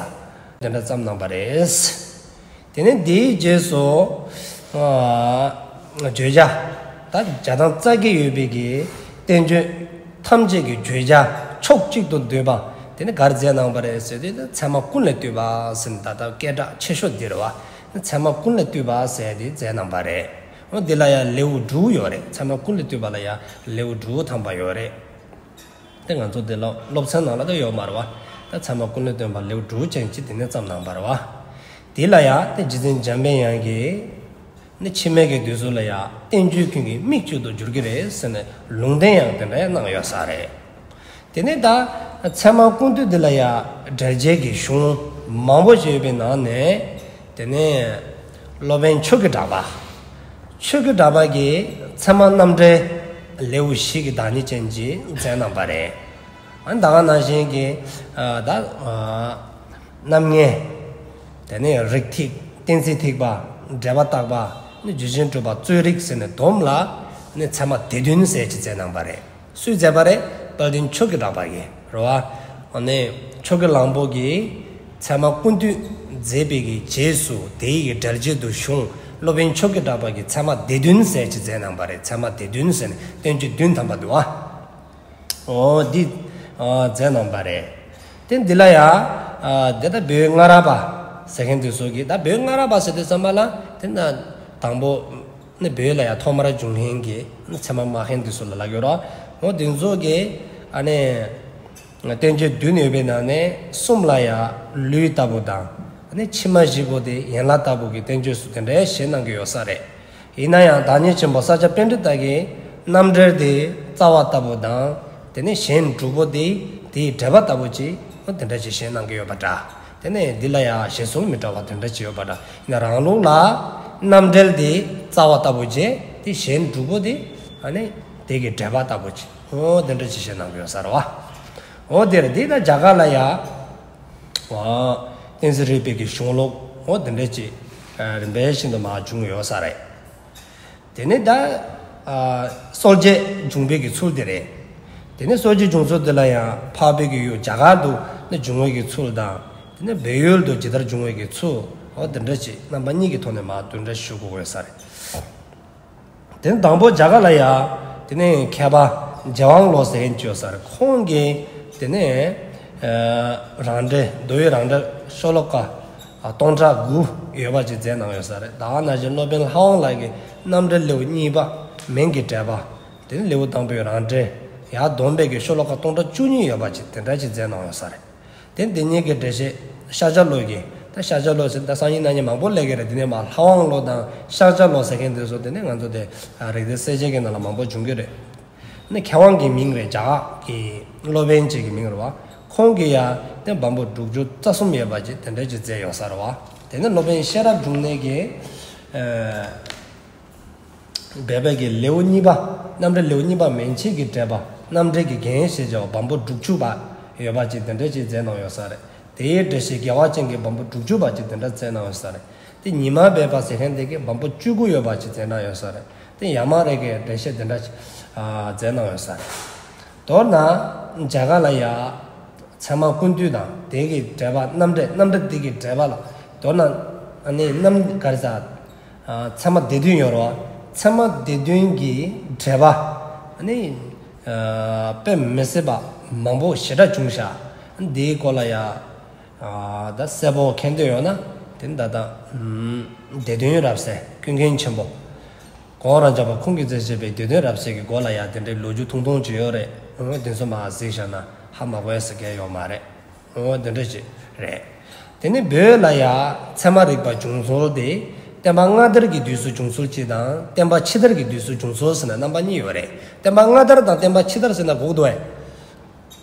དེ་འདྲ་བརྩམས་གནང་པ་རེད། དེ་ནས་དེའི་རྗེས་སུ་ཨ་བརྗོད་བྱ། ད་བརྒྱ་དང་རྩ་བརྒྱད་ཡོད་པའི་གི་བསྟན་བཅོས་ཐམས་ཅད་ཀྱི་བརྗོད་བྱ་ཕྱོགས་གཅིག་ཏུ་བསྡུས་པ་དེ་ནི་ག་རེ་མཛད་གནང་པ་རེད་ཟེར་དུས། ད་ཚད་མ་ཀུན་ལས་བཏུས་པ་ཟེར་ནས། ད་ལྟ་སྐད་གྲགས་ཆེ་ཤོས་འདི་རེད་བ། ཚད་མ་ཀུན་ལས་བཏུས་པ་ཟེར་དེ་མཛད་གནང་པ་རེད། འོ་འདི་ལ་ཡང་ལེའུ་དྲུག་ཡོད་རེད། ཚད་མ་ཀུན་ལས་བཏུས་པ་ལ་ཡང་ལེའུ་དྲུག་ཐམ་པ་ཡོད་རེད། དེ་ང་ཚོ་འདི་ལ་སློབ་ཚན་ནང་ལ་ད་ཡོད་མ་རེད་བ། ད་ཚད་མ་ཀུན་ལས་བཏུས་པ་ལེའུ་དྲུག་ཅན་ཅིག་དེ་ནས་བརྩམས་གནང་བ་རེད་བ། དེ་ལ་ཡང་དེ་རྗེ་བཙུན་འཇམ་པའི་དབྱངས་ཀྱིས་ནི་ཕྱི་མའི་གི་དུས་སུ་ལ་ཡང་བསྟན་བཅོས་ཀུན་གྱི་དམིགས་གཅིག་ཏུ་འགྱུར་གྱི་རེད་ཟེར་ནས་ལུང་བསྟན་ཡང་དེ་འདྲ་གནང་ཡོད་ས་རེད། དེ་ནས་ད་ཚད་མ་ཀུན་བཏུས་འདི་ལ་ཡང་འགྲེལ་བྱེད་ཀྱི་གཞུང་ མང་པོ་ཞིག་ཡོད་པའི་ནང་ནས། དེ་ནས་སློབ་དཔོན་ཆོས་ཀྱི་གྲགས་པ། ཆོས་ཀྱི་གྲགས་པ་གིས་ཚད་མ་རྣམ་འགྲེལ་ལེའུ་བཞི་གི་བདག་ཉིད་ཅན་ཅིག་མཛད་གནང་བ་རེད། ཨ་ནི་ད་ག་ནང་བཞིན་གྱི་ཨ་ད་ཨ་རྣམ་ངེས། དེ་ནས་རིགས་ཐིགས། གཏན་ཚིགས་ཐིགས་པ། འབྲེལ་པ་བརྟག་པ། ནི་རྒྱུ་རྐྱེན་དྲུག་པ། རྩོད་རིགས་ཟེར་ནས་སྡོམ་ལ་ནི་ཚད་མ་སྡེ་བདུན་ཟེར་ཅིག་མཛད་གནང་བ་རེད། སུས་མཛད་པ་རེད། དཔལ་ལྡན་ཆོས་ཀྱི་གྲགས་པ་གིས་རེད་བ། ཨ་ནི་ཆོས་ཀྱི་གླང་པོ་གིས་ཚད་མ་ཀུན་བཏུས་མཛད་པའི་གི་རྗེས་སུ་དེའི་གི་འགྲེལ་བྱེད་དུ་བྱུང་། སློབ་དཔོན་ཆོས་ཀྱི་གྲགས་པ་གིས་ཚད་མ་སྡེ་བདུན་ཟེར་ཅིག་མཛད་གནང་བ་རེད། ཚད་མ་སྡེ་བདུན་ཟེར་ནས་བསྟན་བཅོས་བདུན་ཐམ་པ་འདུག་བ། འོ་འདི་ཨ་མཛད་གནང་བ་རེད། དེ་འདི་ལ་ཡང་ཨ་དེ་ད་བོད་སྔ་རབས་པ་ཟེར་མཁན་དེ་ཚོ་གིས། ད་བོད་སྔ་རབས་པ་ཟེར་དུས་ཙམ་པ་ལ་དེ་ན་དང་པོ་ནི་བོད་ལ་ཡང་ཐོག་མར་བྱུང་མཁན་གྱི་ཚད་མ་སྨྲ་མཁན་དེ་ཚོ་ལ་ལབ་ཀྱི་ཡོད་རེད། འོ་དེ་ཚོ་གིས་ཨ་ནི་བསྟན་བཅོས་བདུན་ཡོད་པའི་ནང་ནས་གསུམ་ལ་ཡང་ལུས་ལྟ་བུ་དང་། ཨ་ནི་ཕྱི་མ་བཞི་པོ་དེ་ཡན་ལག་ལྟ་བུ་གི་བསྟན་བཅོས་སུ་དེ་འདྲ་བཞེད་གནང་གི་ཡོད་ས་རེད། ཡིན་ན་ཡང་བདག་ཉིད་ཆེན་པོ་ས་སྐྱ་པཎྜི་ཏ་གིས་རྣམ་འགྲེལ་དེ་རྩ་བ་ལྟ་བུ་དང་། དེ་ནས་གཞན་དྲུག་པོ་དེ་དེའི་འགྲེལ་པ་ལྟ་བུ་ཅིག་འོ་དེ་འདྲ་ཅིག་བཞེད་གནང་གི་ཡོད་པ་འདྲ། དེ་ནས་འདི་ལ་ཡང་བཞེད་སྲོལ་མི་འདྲ་བ་དེ་འདྲ་ཅིག་ཡོད་པ་འདྲ། ཡིན་ན་རང་ལུགས་ལ་རྣམ་འགྲེལ་དེ་རྩ་བ་ལྟ་བུ་ཅིག་དེ་གཞན་དྲུག་པོ་དེ་ཨ་ནི་དེ་གི་འགྲེལ་པ་ལྟ་བུ་ཅིག་འོ་དེ་འདྲ་ཅིག་བཞེད་གནང་གི་ཡོད་ས་རེད་བ། འོ་དེ་རེད། དེ་ད་རྒྱ་གར་ལ་ཡང་ཨོ་བསྟན་འཛིན་རིག་པའི་གི་གཞུང་ལུགས་འོ་དེ་འདྲ་ཅིག་ཨ་རིམ་པས་བཞིན་དུ་མར་བྱུང་ཡོད་ས་རེད། དེ་ནས་ད་ཨ་སྲོལ་འབྱེད་བྱུང་བའི་གི་ཚུལ་དེ་རེད། དེ་ནས་སྲོལ་འབྱེད་བྱུང་ཚུལ་དེ་ལ་ཡང་འཕགས་པའི་གི་ཡུལ་རྒྱ་གར་དུ་ནི་བྱུང་བའི་གི་ཚུལ་དང་། དེ་ནས་བོད་ཡུལ་དུ་ཇི་ལྟར་བྱུང་བའི་གི་ཚུལ་འོ་དེ་འདྲ་ཅིག་རྣམ་པ་གཉིས་ཀྱི་ཐོག་ནས་མར་དེ་འདྲ་ཞུ་དགོས་ཡོད་ས་རེད། དེ་ནས་དང་པོ་རྒྱ་གར་ལ་ཡང་དེ་ནས་མཁས་པ་རྗེ་དབང་བློ་ཟེར་མཁན་ཅིག་ཡོད་ས་རེད། ཁོང་གིས་དེ་ནས་ཨ་རང་འགྲེལ། མདོ་ཡི་རང་འགྲེལ་ཤོ་ལོ་ཀ་ཨ་སྟོང་ཕྲག་དགུ་ཡོད་པ་ཅིག་མཛད་གནང་ཡོད་ས་རེད། ད་ག་ནང་བཞིན་སློབ་དཔོན་ལྷ་དབང་ལགས་ཀྱིས་རྣམ་འགྲེལ་ལེའུ་གཉིས་པ་མན་གྱི་འགྲེལ་པ། དེ་ནས་ལེའུ་དང་པོའི་རང་འགྲེལ། ཡང་བསྡོམས་པའི་གི་ཤོ་ལོ་ཀ་སྟོང་ཕྲག་བཅུ་གཉིས་ཡོད་པ་ཅིག་དེ་འདྲ་ཅིག་མཛད་གནང་ཡོད་ས་རེད། དེ་འདི་གཉིས་ཀྱི་འགྲེལ་བཤད་ཤཱཀྱ་བློ་གིས། ད་ཤཱཀྱ་བློ་ཟེར་ད་སང་ཉིན་གནངས་ཉིན་མང་པོ་སླེབས་ཀྱི་རེད། འདི་ནས་མར་ལྷ་དབང་བློ་དང་ཤཱཀྱ་བློ་ཟེར་མཁན་དེ་ཚོ་དེ་ནས་ང་ཚོ་དེ་ཨ་རིག་གནས་གསལ་བྱེད་ཀྱི་ནང་ལ་མང་པོ་བྱུང་གི་རེད། ནི་མཁས་དབང་གི་མིང་རེད། རྒྱ་གར་གྱི་སློབ་དཔོན་ཅིག་གི་མིང་རེད་བ། ཁོང་གིས་ཡང་དེ་བམ་པོ་དྲུག་ཅུ་རྩ་གསུམ་ཡོད་པ་ཅིག་དེ་འདྲ་ཅིག་མཛད་ཡོད་ས་རེད་བ། དེ་ནས་སློབ་དཔོན་ཤེས་རབ་འབྱུང་གནས་ཀྱིས་ཨ་སྦས་པའི་གི་ལེའུ་གཉིས་པ། རྣམ་འགྲེལ་ལེའུ་གཉིས་པ་མན་ཆད་ཀྱི་འགྲེལ་པ། རྣམ་འགྲེལ་གྱི་རྒྱན་ཞེས་བྱ་བ་བམ་པོ་དྲུག་ཅུ་པ་ཡོད་པ་ཅིག་དེ་འདྲ་ཅིག་མཛད་གནང་ཡོད་ས་རེད། དེའི་འགྲེལ་བཤད་རྒྱལ་བ་ཅན་གྱི་བམ་པོ་དྲུག་ཅུ་པ་ཅིག་དེ་འདྲ་མཛད་གནང་ཡོད་ས་རེད། དེ་ཉི་མ་སྦས་པ་ཟེར་མཁན་དེ་གིས་བམ་པོ་བཅུ་དགུ་ཡོད་པ་ཅིག་མཛད་གནང་ཡོད་ས་རེད། དེ་ཡ་མ་རེ་གིས་འགྲེལ་བཤད་དེ་འདྲ་ཅིག་ཨ་མཛད་གནང་ཡོད་ས་རེད། མདོར་ན་རྒྱ་གར་ལ་ཡ་ཚད་མ་ཀུན་བཏུས་དང་དེ་གི་འགྲེལ་པ། རྣམ་འགྲེལ། རྣམ་འགྲེལ་དེ་གི་འགྲེལ་པ་ལ་མདོར་ན་ཨ་ནི་རྣམ་ག་རེ་ཟ། ཨ་ཚད་མ་སྡེ་བདུན་ཡོད་རེད་བ། ཚད་མ་སྡེ་བདུན་གྱི་འགྲེལ་པ་ཨ་ནི་ཨ་དཔེ་མི་སྲིད་པ་མང་པོ་ཞེ་དྲག་བྱུང་ཤག་འདིའི་སྐོར་ལ་ཡ་ཨ་ད་གསལ་པོ་མཁྱེན་འདོད་ཡོད་ན་དེ་ད་ལྟ་ཨམ་སྡེ་བདུན་རབ་གསལ་ཀུན་མཁྱེན་ཆེན་པོ་གོང་རང་རྒྱལ་བ་ཁོང་གིས་མཛད་བཞག་པའི་སྡེ་བདུན་རབ་གསལ་གྱི་སྐོར་ལ་ཡ་དེ་འདྲའི་ལོ་རྒྱུས་ཐུང་ཐུང་ཅིག་ཡོད་རེད། འོ་དེ་ཚོ་མར་གཟིགས་བཞག་ན་ཧ་མ་གོ་ཡ་ཟེར་མཁན་ཡོད་མ་རེད། འོ་དེ་འདྲ་ཅིག་རེད། དེ་ནས་བོད་ལ་ཡ་ཚད་མ་རིག་པ་བྱུང་ཚུལ་དེ་བསྟན་པ་སྔ་དར་གྱི་དུས་སུ་བྱུང་ཚུལ་གཅིག་དང་བསྟན་པ་ཕྱི་དར་གྱི་དུས་སུ་བྱུང་ཚུལ་ཟེར་ན་རྣམ་པ་གཉིས་ཡོད་རེད། བསྟན་པ་སྔ་དར་དང་བསྟན་པ་ཕྱི་དར་ཟེར་ན་གོ་གི་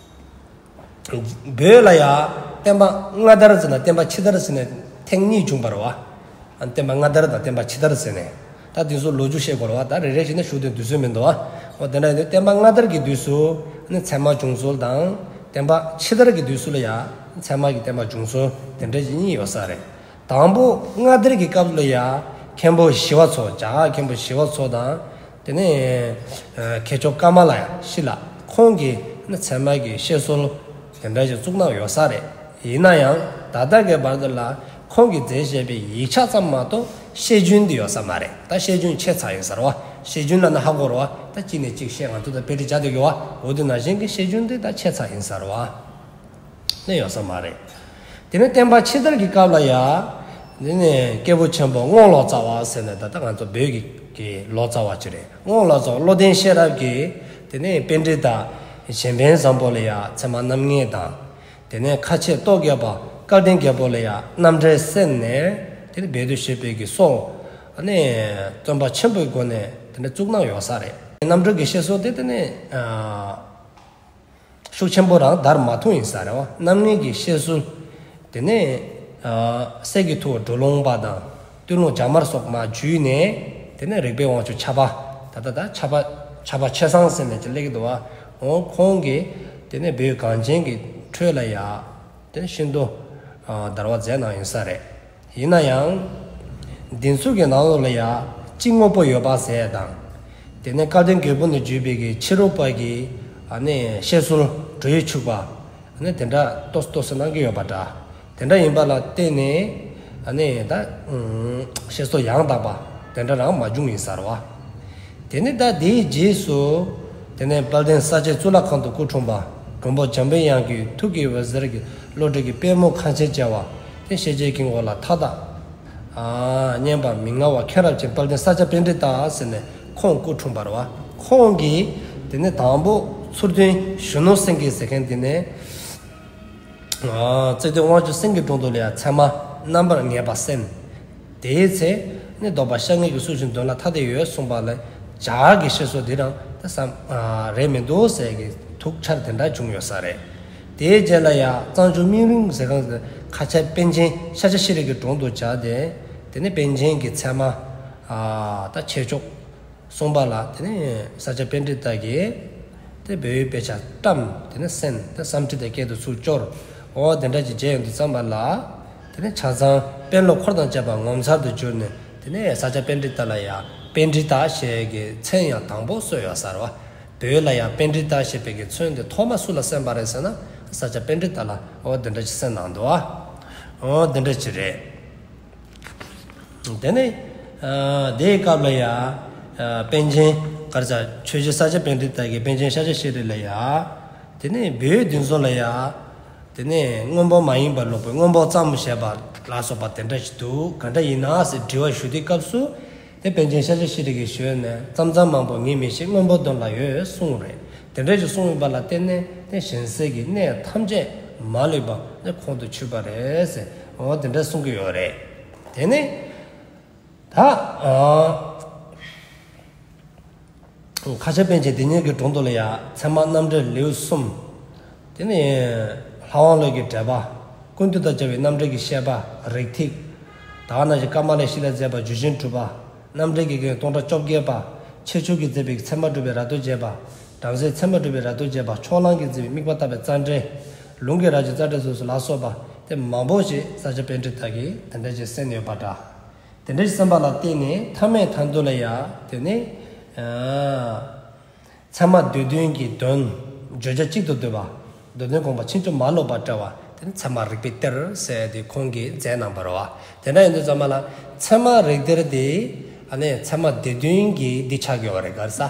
འདུག་གས། བོད་ལ་ཡ་བསྟན་པ་སྔ་དར་ཟེར་ན་བསྟན་པ་ཕྱི་དར་ཟེར་ནས་ཐེངས་གཉིས་བྱུང་བ་རེད་བ། ཨ་བསྟན་པ་སྔ་དར་དང་བསྟན་པ་ཕྱི་དར་ཟེར་ནས། ད་དེ་ཚོ་ལོ་རྒྱུས་བཤད་དགོས་རེད་བ། ད་རེ་རེ་བཞིན་ནས་ཞུ་དུས་དུས་ཚོད་མི་འདུག་བ། འོ་དེ་འདྲ་ཡིན་དུས་བསྟན་པ་སྔ་དར་གྱི་དུས་སུ་ནི་ཚད་མ་བྱུང་ཚུལ་དང་། བསྟན་པ་ཕྱི་དར་གྱི་དུས་སུ་ལ་ཡ་ཚད་མ་གི་བསྟན་པ་བྱུང་ཚུལ་དེ་འདྲ་ཅིག་གཉིས་ཡོད་ས་རེད། དང་པོ་སྔ་དར་གྱི་སྐབས་ལ་ཡ་མཁན་པོ་ཞི་བ་འཚོ། རྒྱ་གར་མཁན་པོ་ཞི་བ་འཚོ་དང་། དེ་ནས་ཨ་མཁས་མཆོག་ཀ་མ་ལ་ཡ་ཤཱི་ལ། ཁོང་གིས་ནི་ཚད་མ་གི་བཤད་སྲོལ་དེ་འདྲ་ཞིག་བཙུགས་གནང་ཡོད་ས་རེད། ཡིན་ན་ཡང་ད་ལྟ་གི་བར་དུ་ལ་ཁོང་གིས་མཛད་བཞག་པའི་ཡིག་ཆ་ཙམ་མ་གཏོགས་བཤད་རྒྱུན་དེ་ཡོད་ས་མ་རེད། ད་བཤད་རྒྱུན་ཆད་ཚར་ཡིན་ས་རེད་བ། བཤད་རྒྱུན་ལབ་ན་ཧ་གོ་རེད་བ། ད་གཅིག་ནས་གཅིག་བཤད། ང་ཚོ་ད་དཔེ་ཁྲིད་བྱ་སྡོད་ཀྱི་བ། འོ་དེ་ནང་བཞིན་གྱི་བཤད་རྒྱུན་དེ་ད་ཆད་ཚར་ཡིན་ས་རེད་བ། ནི་ཡོད་ས་མ་རེད། དེ་ནས་བསྟན་པ་ཕྱི་དར་གྱི་སྐབས་ལ་ཡ། དེ་ནས་སྐྱེས་བུ་ཆེན་པོ་རྔོག་ལོ་ཙཱ་བ་ཟེར་ནས་ད་ལྟ་ང་ཚོ་བོད་ཀྱི་ཀྱི་ལོ་ཙཱ་བ་ཅིག་རེད། རྔོག་ལོ་ཙཱ་བ་བློ་ལྡན་ཤེས་རབ་ཀྱིས་དེ་ནས་པཎྜི་ཏ་གཞན་ཕན་བཟང་པོ་ལ་ཡ་ཚད་མ་རྣམ་ངེས་དང་། དེ་ནས་ཁ་ཆེ་སྟོབས་རྒྱས་པ་སྐལ་ལྡན་རྒྱལ་པོ་ལ་ཡ་རྣམ་འགྲེལ་གསན་ནས་དེ་ནས་བོད་དུ་བཞུགས་པའི་གི་སྲོག་ནི་བརྩོན་པ་ཆེན་པོའི་སྒོ་ནས་དེ་ནས་བཙུགས་གནང་ཡོད་ས་རེད། རྣམ་གྲོལ་གྱི་བཤད་སྲོལ་དེ་དེ་ནས་ཨ། ཤུགས་ཆེན་པོ་རང་དར་མ་ཐུབ་ཡིན་ས་རེད་བ། རྣམ་ངེས་ཀྱི་བཤད་སྲོལ། དེ་ནས་ ཨ་གསེར་གྱི་ཐུར་དུ་ལོང་པ་དང་སྟོད་ལུང་བྱ་དམར་སོགས་མར་བརྒྱུད་ནས། དེ་ནས་རིག་པའི་དབང་ཕྱུག་ཕྱྭ་པ། ད་ལྟ་ད་ཕྱྭ་པ་ཕྱྭ་པ་ཆོས་བཟང་ཟེར་ནས་ཅིག་སླེབས་ཀྱི་འདུག་པ། འོ་ཁོང་གིས་དེ་ནས་བོད་གངས་ཅན་གྱི་ཁྲོད་ལ་ཡ་དེ་ནས་ཤིན་ཏུ་ཨ་དར་བ་མཛད་གནང་ཡོད་ས་རེད། ཡིན་ན་ཡང་འདི་ཚོ་གི་ནང་ལོགས་ལ་ཡ་གཅིག་དངོས་པོ་ཡོད་པ་ཟེར་དང་། དེ་ནས་སྐལ་ལྡན་རྒྱལ་པོ་ནས་བརྒྱུད་པའི་གི་ཕྱི་རོལ་པ་གི་ཨ་ནི་བཤད་སྲོལ་བྲོ་བའི་ཕྱུག་པ། ཨ་ནི་དེ་འདྲ་ཏོག་ཙམ་ཏོག་ཙམ་གནང་གི་ཡོད་པ་འདྲ། དེ་འདྲ་ཡིན་པ་ལ་བརྟེན་ནས་ཨ་ནི་ད་ཨུམ་བཤད་སྲོལ་ཡང་དག་པ་དེ་འདྲ་རང་མ་བྱུང་ཡིན་ས་རེད་པ། དེ་ནས་ད་དེའི་རྗེས་སུ་དེ་ནས་དཔལ་ལྡན་ས་སྐྱའི་གཙུག་ལག་ཁང་དུ་སྐུ་འཁྲུངས་པ་མགོན་པོ་འཇམ་དཔལ་དབྱངས་ཀྱི་ཐུགས་ཀྱི་འོད་ཟེར་གྱིས་བློ་གྲོས་ཀྱི་པད་མོ་ཁ་ཕྱེ་བྱ་བ་དེ་ཤེས་བྱའི་དཀྱིལ་འཁོར་ལ་མཐའ་དག་ཨ་བརྙེས་པ་མི་མངའ་བ་མཁྱེན་རབ་ཅན་དཔལ་ལྡན་ས་སྐྱ་པཎྜི་ཏ་ཟེར་ནས་ཁོང་སྐུ་འཁྲུངས་པ་རེད་པ། ཁོང་གིས་དེ་ནས་དང་པོ་མཚུར་སྟོན་གཞོན་ནུ་སེང་གེ་ཟེར་མཁན་དེ་ནས་ཨ་རྩེ་གདོང་དབང་ཕྱུག་སེང་གེའི་དྲུང་དུ་ལ་ཡ་ཚད་མ་རྣམ་པར་ངེས་པ་གསན། དེའི་ཚེ་ནི་ལྡོག་པ་ཤར་ངེས་ཀྱི་སྲོལ་བཞིན་དོན་ལ་ཐ་དད་ཡོད་གསུངས་པ་ལ་སྦྱར་གྱི་བཤད་སྲོལ་འདི་རང་ད་བསམ་ཨ་རེད་མི་འདུག་ཟེར་གྱི་ཐུགས་འཆར་དེ་འདྲ་བྱུང་ཡོད་ས་རེད། དེའི་རྗེས་ལ་ཡ་གཙང་ཆུ་སྨིན་རིང་ཟེར་ཁང་ཁ་ཆེ་པཎ་ཆེན་ཤཱཀྱ་ཤྲཱི་གི་དྲུང་དུ་བཅར་ཏེ། དེ་ནས་པཎ་ཆེན་གྱི་ཚད་མ་ཨ་ད་ཆེ་མཆོག་གསུངས་པ་ལ་དེ་ནས་ས་སྐྱ་པཎྜི་ཏ་གིས་དེ་བོད་ཡིག་དཔེ་ཆ་བཀྲམ། དེ་ནས་གསན། དེ་བསམ་ཁྲིད་དེ་སྐད་དུ་ཚུར་སྐྱོར། འོ་དེ་འདྲ་ཅིག་བྱས་ཡོང་དུས་ཙམ་པ་ལ་དེ་ནས་ཆ་ཚང་དཔོན་སློབ་འཁོར་དང་བཅས་པ་ངོ་མཚར་དུ་གྱུར་ནས། དེ་ནས་ས་སྐྱ་པཎྜི་ཏ་ལ་ཡ་པཎྜི་ཏ་ཞེས་ཀྱི་མཚན་ཡང་དང་པོ་གསོལ་ཡོད་ས་རེད་པ། བོད་ལ་ཡ་པཎྜི་ཏ་ཞེས་པའི་གི་མཚན་དེ་ཐོག་མ་སུ་ལ་གསན་པ་རེད་ཟེར་ན་ས་སྐྱ་པཎྜི་ཏ་ལ་འོ་དེ་འདྲ་ཅིག་གསན་གནང་འདུག་པ། འོ་དེ་འདྲ་ཅིག་རེད། དེ་ནས་ཨ་དེའི་སྐབས་ལ་ཡ་ཨ་པཎ་ཆེན་ག་རེ་ཟ་ཆོས་རྗེ་ས་སྐྱ་པཎྜི་ཏ་གིས་པཎ་ཆེན་ཤཱཀྱ་ཤྲཱི་ལ་ཡ་དེ་ནས་བོད་འདི་ཚོ་ལ་ཡ་དེ་ནས་སྔོན་པོ་མ་ཡིན་པ་ལུགས་པའི་སྔོན་པོ་ཙམ་ཞེས་པ་ལ་སོགས་པ་དེ་འདྲ་ཞིག་འདུག་ག་འདྲ་ཡིན་ན་ཟེར་དྲི་བ་ཞུ་དུས་སྐབས་སུ། དེ་པཎ་ཆེན་ཤཱཀྱ་ཤྲཱི་གི་ཞལ་ནས་ཙམ་ཙམ་མང་པོ་ངས་མི་ཤེས། སྔོན་པོ་དོན་ལ་ཡོད་གསུངས་རེད། དེ་འདྲ་ཞིག་གསུངས་ཡོད་པ་ལ་བརྟེན་ནས་དེ་གཞན་སེལ་གྱི་གནད་ཐམས་ཅད་མ་ལུས་པ་དེ་ཁོང་དུ་ཆུད་པ་རེད་ཟེར། འོ་དེ་འདྲ་གསུང་གི་ཡོད་རེད། དེ་ནས་ད་ཨ་ཁ་ཆེ་པཎ་ཆེན་དེ་ཉིད་ཀྱི་དྲུང་དུ་ལ་ཡ་ཚད་མ་རྣམ་འགྲེལ་ལེའུ་གསུམ། དེ་ནས་ལྷ་དབང་བློ་གི་འགྲེལ་པ། ཀུན་བཏུས་དང་སྦྱར་བའི་རྣམ་འགྲེལ་གྱི་བཤད་པ། རིགས་ཐིགས། ད་ག་ནང་བཞིན་ཀ་མ་ལ་ཤཱི་ལས་མཛད་པ་རྒྱུད་བཞི་གྲུབ་པ། རྣམ་འགྲེལ་གྱི་རྒྱན་སྟོང་ཕྲག་བཅོ་བརྒྱད་པ། ཆེ་མཆོག་གིས་མཛད་པའི་ཚད་མ་སྒྲུབ་པའི་རབ་ཏུ་བྱེད་པ། བྲམ་ཟེའི་ཚད་མ་སྒྲུབ་པའི་རབ་ཏུ་བྱེད་པ། ཕྱོགས་གླང་གིས་མཛད་པའི་དམིགས་པ་བརྟག་པའི་རྩ་འགྲེལ། ལུང་གི་རྭ་ཅོའི་རྩ་འགྲེལ་སོགས་སུ་ལ་སོགས་པ་དེ་མང་པོ་ཞིག་ས་སྐྱ་པཎྜི་ཏ་གིས་དེ་འདྲ་ཞིག་གསན་ཡོད་པ་འདྲ། དེ་འདྲ་ཞིག་གསན་པ་ལ་བརྟེན་ནས་ཐ་མའི་མཐའ་མཇུག་ལ་ཡ་དེ་ནས་ཨ་ཚད་མ་སྡེ་བདུན་གྱི་དོན་བརྗོད་བྱ་གཅིག་ཏུ་བསྡུས་པ། སྡེ་བདུན་དགོངས་པ་ཕྱིན་ཅི་མ་ལོག་པར་བཀྲལ་བ་དེ་ནི་ཚད་མ་རིགས་པའི་གཏེར་ཟེར་དེ་ཁོང་གིས་མཛད་གནང་བ་རེད་པ། དེ་འདྲ་ཡིན་དུས་ཙམ་པ་ལ་ཚད་མ་རིགས་གཏེར་དེ་ཨ་ནི་ཚད་མ་སྡེ་བདུན་གྱི་འདི་ཆགས་ཀྱི་ཡོད་རེད། ག་རེ་ཟ།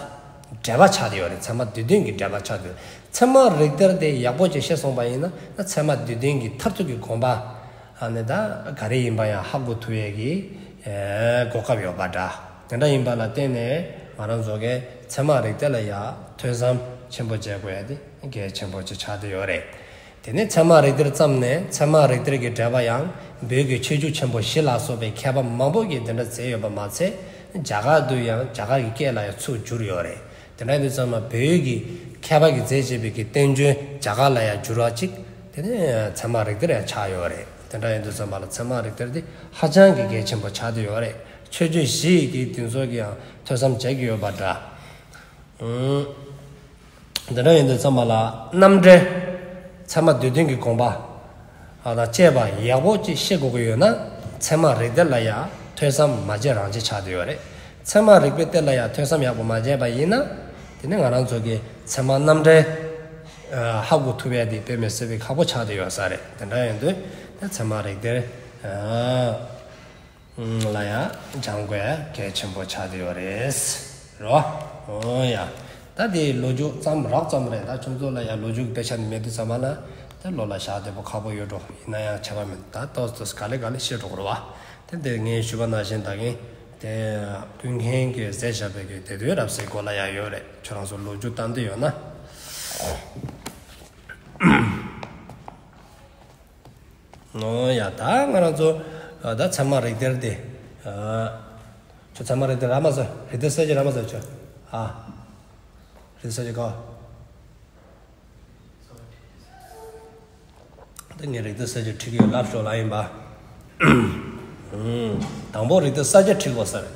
འགྲེལ་པ་ཆགས་ཀྱི་ཡོད་རེད། ཚད་མ་སྡེ་བདུན་གྱི་འགྲེལ་པ་ཆགས་ཀྱི་ཡོད་རེད། ཚད་མ་རིགས་གཏེར་དེ་ཡག་པོ་ཅིག་ཤེས་སོང་པ་ཡིན་ན་ཚད་མ་སྡེ་བདུན་གྱི་མཐར་ཐུག་གི་དགོངས་པ་ཨ་ནི་ད་ག་རེ་ཡིན་པ་ཡང་ཧ་གོ་ཐུབ་ཡས་ཀྱི་ཨེ་གོ་སྐབས་ཡོད་པ་འདྲ། དེ་འདྲ་ཡིན་པ་ལ་བརྟེན་ནས་ང་རང་ཚོ་གིས་ཚད་མ་རིགས་གཏེར་ལ་ཡ་ཐོས་བསམ་ཆེན་པོ་བྱེད་དགོས་ཡ་དེ་གལ་ཆེན་པོ་ཅིག་ཆགས་བསྡད་ཡོད་རེད། དེ་ནས་ཚད་མ་རིགས་གཏེར་བརྩམས་ནས་ཚད་མ་རིགས་གཏེར་གྱི་འགྲེལ་པ་ཡང་བོད་ཀྱི་ཆོས་བརྒྱུད་ཆེན་པོ་བཞི་ལ་སོགས་པའི་མཁས་པ་མང་པོ་གིས་དེ་འདྲ་མཛད་ཡོད་པ་མ་ཚད། རྒྱ་གར་དུ་ཡང་རྒྱ་གར་གྱི་སྐད་ལ་ཡང་ཚུར་བསྒྱུར་ཡོད་རེད། དེ་འདྲ་ཡིན་དུས་ཙམ་པ་བོད་ཀྱི་མཁས་པ་གིས་མཛད་བྱས་པའི་གི་བསྟན་བཅོས་རྒྱ་གར་ལ་ཡང་བསྒྱུར་བ་གཅིག་དེ་ནས་ཚད་མ་རིགས་གཏེར་ཡང་ཆགས་ཡོད་རེད། དེ་འདྲ་ཡིན་དུས་ཙམ་པ་ལ་ཚད་མ་རིགས་གཏེར་འདི་ཧ་ཅང་གི་གལ་ཆེན་པོ་ཆགས་བསྡད་ཡོད་རེད། ཆོས་བརྒྱུད་བཞི་ཡི་གི་འདི་ཚོ་གིས་ཡང་ཐོས་བསམ་བྱེད་ཀྱི་ཡོད་པ་འདྲ། ཨུམ། དེ་འདྲ་ཡིན་དུས་ཙམ་པ་ལ་རྣམ་འགྲེལ་ཚད་མ་སྡེ་བདུན་གྱི་དགོངས་པ་ཨ་དང་བཅས་པ་ཡག་པོ་ཅིག་ཤེས་དགོས་ཀྱི་ཡོད་ན་ཚད་མ་རིགས་གཏེར་ལ་ཡང་ཐོས་བསམ་མ་བྱས་རང་བྱས་ཆགས་བསྡད་ཡོད་རེད། ཚད་མ་རིགས་པའི་གཏེར་ལ་ཡང་ཐོས་བསམ་ཡག་པོ་མ་བྱས་པ་ཡིན་ན་དེ་ནི་ང་རང་ཚོ་གི་ཚད་མ་རྣམ་འགྲེལ་ཨ་ཧ་གོ་ཐུབ་ཡ་དེ་དཔེ་མི་སྲིད་པའི་ཁག་པོ་ཆགས་བསྡད་ཡོད་ས་རེད། དེ་འདྲ་ཡིན་དུས་ཚད་མ་རིགས་གཏེར་ཨ་ལ་ཡང་སྦྱང་དགོས་ཡ་གལ་ཆེན་པོ་ཆགས་བསྡད་ཡོད་རེད། རོ། འོ་ཡ། ད་དེ་ལོ་རྒྱུས་ཙམ་རགས་ཙམ་རེད། ད་ཁྱོད་ཚོ་ལ་ཡང་ལོ་རྒྱུས་ཀྱི་དཔེ་ཆ་ནི་མེད་དུས་ཙམ་པ་ལ་ད་བློ་ལ་བཞག་བདེ་པོ་ཁག་པོ་ཡོད་འགྲོ། ཡིན་ན་ཡང་ཁྱད་པར་མེད། ད་ཏོག་ཏོག་ག་ལེ་ག་ལེ་ཤེས་འགྲོ་གི་རེད་པ། དེ་དེ་ངས་ཞུས་པ་ནང་བཞིན་ད་གིན་དེ་ཀུན་མཁྱེན་གྱིས་མཛད་བཞག་པའི་གི་དེ་དུས་རབ་གསལ་མགོ་ལ་ཡང་ཡོད་རེད། ཁྱོད་རང་ཚོ་ལོ་རྒྱུས་བཏང་འདོད་ཡོད་ན། ཨོ་ཡ། ད་ང་རང་ཚོ་ཨ་ད་ཚད་མ་རིགས་གཏེར་དེ་ཨ་ཁྱོད་ཚད་མ་རིགས་གཏེར་རག་མ་སོང་། རིགས་གཏེར་གསལ་བྱེད་རག་མ་སོང་ཁྱོད། ཨ་རིགས་གཏེར་གསལ་བྱེད་གོ། ད་ངས་རིགས་གཏེར་གསལ་བྱེད་ཁྲིད་ཀྱི་ཡོད་ལབ་ཤོག་ལབ་ཡིན་པ། དང་པོ་རིགས་གཏེར་གསལ་བྱེད་ཁྲིད་དགོ་ས་རེད།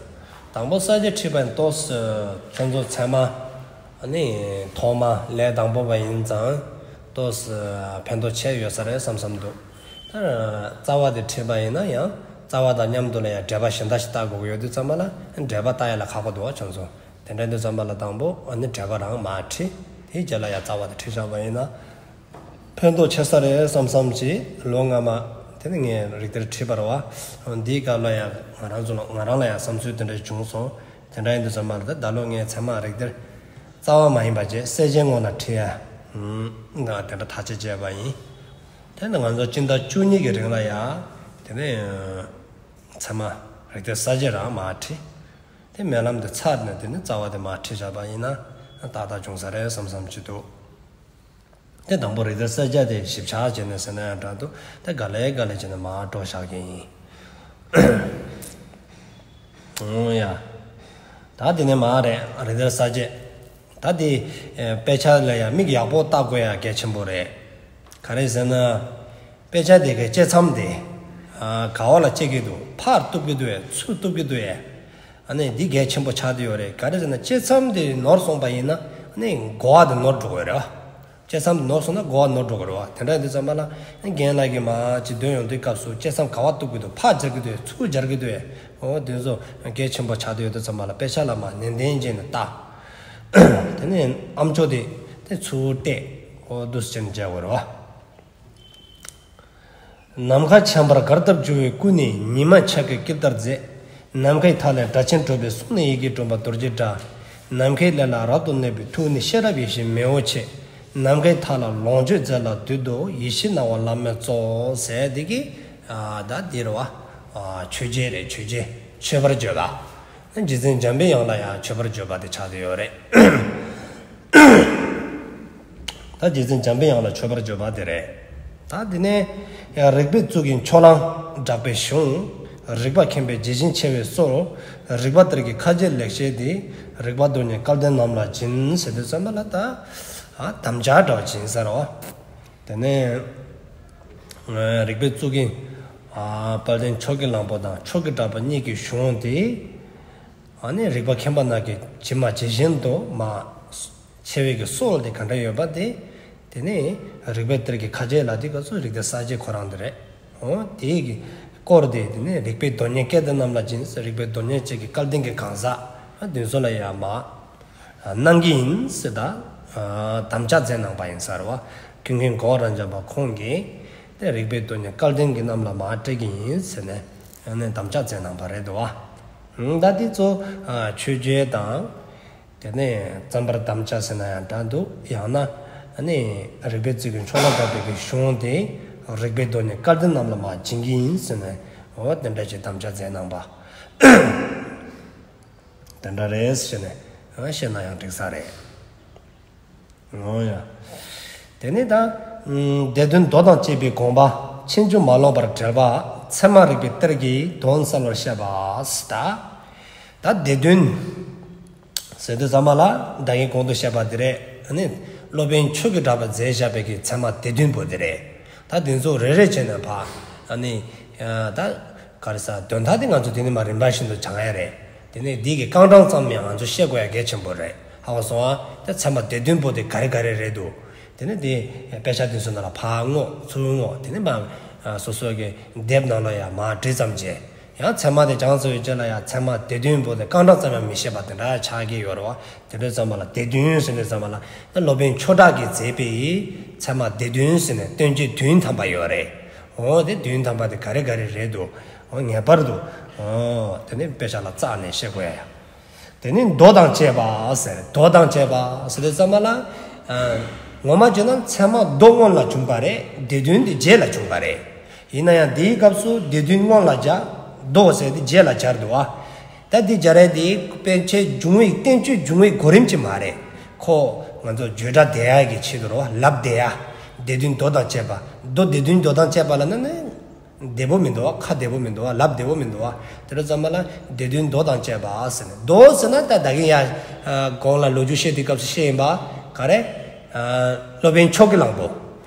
དང་པོ་གསལ་བྱེད་ཁྲིད་པ་ཡིན་ཏོག་ཙམ་ཁྱོད་ཚོ་ཚད་མ་ཨ་ནི་ཐོག་མ་ལས་དང་པོ་བ་ཡིན་ཙང་ཏོག་ཙམ་ཕན་ཐོགས་ཆེ་ཡོད་ས་རེད་བསམ་བསམ་འདུག། ད་རྩ་བ་དེ་ཁྲིད་པ་ཡིན་ན་ཡང་རྩ་བ་དང་མཉམ་དུ་ལ་ཡང་འགྲེལ་པ་གཞན་དག་ཞིག་བལྟ་དགོས་ཀྱི་ཡོད་དུས་ཙམ་པ་ལ་འགྲེལ་པ་བལྟ་ཡ་ལ་ཁག་པོ་འདུག་བ་ཁྱོད་ཚོ། དེ་འདྲ་དུས་ཙམ་པ་ལ་དང་པོ་ཨ་ནི་འགྲེལ་པ་རང་མར་ཁྲིད། དེའི་རྗེས་ལ་ཡང་རྩ་བ་དེ་ཁྲིད་བཞག་པ་ཡིན་ན། ཕན་ཐོགས་ཆེ་ས་རེད་བསམ་བསམ་གྱིས་ལོ་སྔ་མ་དེ་ནི་ངས་རིགས་གཏེར་ཁྲིད་པ་རེད་བ། འདིའི་སྐབས་ལ་ཡང་ང་རང་ཚོ་ལ་ང་རང་ལ་ཡང་བསམ་ཚུལ་དེ་འདྲ་བྱུང་སོང་། དེ་འདྲ་ཡིན་དུས་ཙམ་པ་ལ་ད་ད་ལོ་ངས་ཚད་མ་རིགས་གཏེར་རྩ་བ་མ་ཡིན་པ་བྱས་གསལ་བྱེད་སྔོན་ལ་ཁྲིད་ཡ། ང་དེ་འདྲ་ཐག་བཅད་བྱས་པ་ཡིན། དེ་ནི་ང་ཚོ་སྤྱི་ཟླ་བཅུ་གཉིས་ཀྱི་རིང་ལ་ཡང་དེ་ནི་ཚད་མ་རིགས་གཏེར་གསལ་བྱེད་རང་མར་ཁྲིད། དེ་སྨོན་ལམ་དེ་ཚར་ནས་དེ་ནི་རྩ་བ་དེ་མར་ཁྲིད་བཞག་པ་ཡིན་ན་ཏག་ཏག་བྱུང་ས་རེད་བསམ་བསམ་གྱི་འདུག། དེ་དང་པོ་རིགས་གཏེར་གསལ་བྱེད་དེ་ཞིབ་ཆ་བྱས་ནས་ཟེར་ན་ཡང་འདྲ་འདུག། དེ་ག་ལེ་ག་ལེ་བྱས་ནས་མར་འགྲོ་བཞག་གི་ཡིན། འོ་ཡ། ད་དེ་ནས་མར་རེད་རིགས་གཏེར་གསལ་བྱེད། ད་དེ་ཨེ་དཔེ་ཆ་ལ་ཡང་མིག་ཡག་པོ་བལྟ་དགོས་ཡ་གལ་ཆེན་པོ་རེད། ག་རེ་ཟེར་ན། དཔེ་ཆ་དེ་གའི་དཔྱད་མཚམས་དེ། ཨ་ག་བ་ལ་དཔྱད་ཀྱི་འདུག། ཕར་གཏུབ་ཀྱི་འདུག་ཨེ་ཚུར་གཏུབ་ཀྱི་འདུག་ཨེ། ཨ་ནི་འདི་གལ་ཆེན་པོ་ཆགས་བསྡད་ཡོད་རེད། ག་རེ་ཟེར་ན་དཔྱད་མཚམས་དེ་ནོར་སོང་པ་ཡིན་ན་ཨ་ནི་གོ་བ་དེ་ནོར་འགྲོ་གི་རེད་བ། དཔྱད་མཚམས་དེ་ནོར་སོང་ན་གོ་བ་ནོར་འགྲོ་གི་རེད་བ། དེ་འདྲ་ཡིན་དུས་ཙམ་པ་ལ་ཨ་ནི་རྒན་ལགས་ཀྱིས་མར་ཅིག་འདོན་ཡོང་དུས་སྐབས་སུ་དཔྱད་མཚམས་ག་བ་གཏུབ་ཀྱི་འདུག། ཕར་སྦྱར་གྱི་འདུག་ཨེ་ཚུར་སྦྱར་གྱི་འདུག་ཨེ། འོ་དེ་ཚོ་གལ་ཆེན་པོ་ཆགས་བསྡད་ཡོད་དུས་ཙམ་པ་ལ་དཔེ་ཆ་ལ་མར་ནན་ཏན་བྱས་ནས་བལྟ། དེ་ནས་ཨམ་ཅོག་དེ་དེ་ཚུར་བལྟས། འོ་འདུག་སེ་བྱས་ནས་མཇལ་དགོས་རེད་བ། ནམ་མཁའ་འཆམ་པར་གར་སྟབས་འཇུ་བའི་སྐུ་ནི་ཉི་མ་འཆར་ཀའི་དཀྱིལ་ལྟར་མཛེས། ནམ་མཁའི་མཐའ་ལས་སྒྲ་ཆེན་སྒྲོགས་པའི་གསུང་ནི་ཡི་གེ་སྒྲོན་པ་རྡོ་རྗེའི་སྒྲ། ནམ་མཁའི་ཀླད་ལ་རབ་ཏུ་གནས་པའི་ཐུགས་ནི་ཤེས་རབ་ཡེ་ཤེས་མེ་བོ་ཆེ། ནམ་མཁའི་མཐའ་ལ་ལོངས་སྤྱོད་རྫས་ལ་འདུད་དོ། ཡེ་ཤེས་སྣང་བ་བླ་མེད་གཙོ། ཟེར་འདི་གི་ཨ་ད་འདི་རེད་བ། ཨ་མཆོད་བརྗོད་རེད། མཆོད་བརྗོད། མཆོད་པར་བརྗོད་པ། རྗེ་བཙུན་འཇམ་པའི་དབྱངས་ལ་ཡང་མཆོད་པར་བརྗོད་པ་དེ་ཆགས་བསྡད་ཡོད་རེད། ད་རྗེ་བཙུན་འཇམ་པའི་དབྱངས་ལ་མཆོད་པར་བརྗོད་པ་དེ་རེད། ད་དེ་ནས་ཡང་རིག་པའི་གཙུག་གི་ཕྱོགས་གླང་གྲགས་པའི་གཞུང་། རིག་པ་མཁྱེན་པའི་ཇི་བཞིན་ཕྱེ་བའི་སྲོལ། རིག་པ་གཏེར་གྱི་ཁ་འབྱེད་ལེགས་བཤད་འདི། རིག་པ་རྡོ་རྗེ་སྐལ་ལྡན་རྣམས་ལ་སྦྱིན། ཟེར་དུས་ཙམ་པ་ལ་ད་ཨ་དམ་བཅའ་འདྲ་བ་བྱིན་ཟེར་རོ། དེ་ནས་རིག་པའི་གཙུག་གི་ཨ་དཔལ་ལྡན་ཕྱོགས་ཀྱི་གླང་པོ་དང་ཕྱོགས་ཀྱི་གྲགས་པ་གཉིས་ཀྱི་གཞུང་དེ། ཨ་ནི་རིག་པ་མཁྱེན་པ་རྣམས་ཀྱིས་ཇི་མ་ཇི་བཞིན་དུ་མར་ཕྱེ་བའི་གི་སྲོལ་དེ་ག་འདྲ་ཡོད་པ་དེ། དེ་ནས་རིག་པའི་གཏེར་གྱི་ཁ་འབྱེད་ལ་དེ་ག་ཚོད་རིག་གཏེར་གསལ་བྱེད་ཁོ་རང་དེ་རེད། འོ་དེའི་གི་སྐོར་དེ་དེ་ནས་རིག་པའི་རྡོ་རྗེ་སྐལ་ལྡན་རྣམས་ལ་སྦྱིན། རིག་པའི་རྡོ་རྗེ་བཅས་ཀྱི་སྐལ་ལྡན་གྱི་གང་ཟག་ཨ་དེ་ཚོ་ལ་ཡང་མར་གནང་གི་ཡིན་ཟེར་ད་དམ་བཅའ་མཛད་གནང་པ་ཡིན་ཟེར་བ། ཀུན་མཁྱེན་གོ་བ་རབ་འབྱམས་པ་ཁོང་གིས་དེ་རིག་པའི་རྡོ་རྗེ་སྐལ་ལྡན་གྱི་རྣམས་ལ་མར་སྤྲད་ཀྱི་ཡིན་ཟེར་ནས་ཨ་ནི་དམ་བཅའ་མཛད་གནང་པ་རེད་འདུག་བ། ད་དེ་ཚོ་མཆོད་བརྗོད་དང་། དེ་ནས་བརྩམ་པར་དམ་བཅའ་ཟེར་ན་ཡང་འདྲ་འདུག། ཡང་ན་ཨ་ནི་རིག་པའི་གཙུག་གི་ཕྱོགས་གླང་གྲགས་པའི་གི་གཞུང་དེ་རིག་པའི་རྡོ་རྗེ་སྐལ་ལྡན་རྣམས་ལ་མར་སྦྱིན་གྱི་ཡིན་ཟེར་ནས་འོ་དེ་འདྲ་ཞིག་དམ་བཅའ་མཛད་གནང་པ། དེ་འདྲ་རེད་ཟེར་ནས་བཤད་ན་ཡང་འགྲིག་ས་རེད། འོ་ཡ། དེ་ནས་ད་སྡེ་བདུན་མདོ་དང་བཅས་པའི་དགོངས་པ་ཕྱིན་ཅི་མ་ལོག་པར་འགྲེལ་པ་ཚད་མ་རིག་པའི་གཏེར་གྱི་དོན་གསལ་བར་བཤད་པ། ད་ད་སྡེ་བདུན་ཟེར་དུས་ཙམ་པ་ལ་ད་གིན་གོང་དུ་བཤད་པ་དེ་རེད། ཨ་ནི་སློབ་དཔོན་ཆོས་ཀྱི་གྲགས་པས་མཛད་བཞག་པའི་གི་ཚད་མ་སྡེ་བདུན་པོ་དེ་རེད། ད་དེ་ཚོ་རེ་རེ་བྱས་ནས་ཕར་ཨ་ནི་ད་ག་རེ་ཟེར་དོན་དག་དེ་ང་ཚོ་དེ་ནས་མར་རིམ་པ་བཞིན་དུ་སྦྱང་ཡ་རེད། དེ་ནས་འདི་གི་རྐང་གྲངས་ཙམ་ཡང་ང་ཚོ་ཤེས་དགོས་ཡ་གལ་ཆེན་པོ་རེད། ཧ་གོ་སོང་ཨ། ད་ཚད་མ་སྡེ་བདུན་པོ་དེ་ག་རེ་ག་རེ་རེད་འདུག། དེ་ནས་དེ་དཔེ་ཆ་དེ་ཚོ་ནང་ལ་ཕར་བསྔོག་ཚུར་བསྔོག། དེ་ནས་མར་སོ་སོ་གི་དེབ་ནང་ལ་ཡང་མར་བྲིས་ཙམ་བྱས། ཡང་ཚད་མ་དེ་སྦྱངས་ཚར་བའི་རྗེས་ལ་ཡང་ཚད་མ་སྡེ་བདུན་པོ་དེ་རྐང་གྲངས་ཙམ་ཡང་མི་ཤེས་པ་དེ་འདྲ་ཆགས་ཀྱི་ཡོད་རེད་བ། དེ་འདྲ་ཙམ་པ་ལ་སྡེ་བདུན་ཟེར་ནས་ཙམ་པ་ལ་ད་སློབ་དཔོན་ཆོས་གྲགས་ཀྱིས་མཛད་པའི་ཚད་མ་སྡེ་བདུན་ཟེར་ནས་བསྟན་བཅོས་བདུན་ཐམ་པ་ཡོད་རེད། འོ་དེ་བདུན་ཐམ་པ་དེ་ག་རེ་ག་རེ་རེད་འདུག། འོ་ངེས་པར་དུ་འོ་དེ་ནས་དཔེ་ཆ་ལ་བཙལ་ནས་ཤེས་དགོས་ཡ། དེ་ནི་མདོ་དང་བཅས་པ་ཟེར། མདོ་དང་བཅས་པ་ཟེར་དུས་ཙམ་པ་ལ་ཨ་ངོ་མ་བརྗོད་ན་ཚད་མ་མདོ་སྔོན་ལ་བྱུང་བ་རེད། སྡེ་བདུན་དེ་རྗེས་ལ་བྱུང་བ་རེད། ཡིན་ན་ཡང་དེའི་སྐབས་སུ་སྡེ་བདུན་སྔོན་ལ་སྦྱར། མདོ་ཟེར་དེ་རྗེས་ལ་སྦྱར་འདུག་བ། ད་དེ་སྦྱར་ཡ་དེ་ཕན་ཆད་འབྱུང་བའི་བསྟན་བཅོས་འབྱུང་བའི་གོ་རིམ་ཅིག་མ་རེད། ཁོ་ང་ཚོ་བརྗོད་སྒྲ་བདེ་ཡག་གི་ཆེད་དུ་རོ་ལབ་བདེ་ཡ། སྡེ་བདུན་མདོ་དང་བཅས་པ། མདོ་སྡེ་བདུན་མདོ་དང་བཅས་པ་ལ་ན་ནི། བདེ་པོ་མི་འདུག་བ། ཁ་བདེ་པོ་མི་འདུག་བ། ལབ་བདེ་པོ་མི་འདུག་བ། དེ་འདྲ་ཙམ་པ་ལ་སྡེ་བདུན་མདོ་དང་བཅས་པ་ཟེར་ནས། མདོ་ཟེར་ན་ད་ད་གིན་ཡ་གོང་ལ་ལོ་རྒྱུས་བཤད་དུས་སྐབས་སུ་བཤད་ཡིན་པ། ག་རེ། སློབ་དཔོན་ཕྱོགས་ཀྱི་གླང་པོ།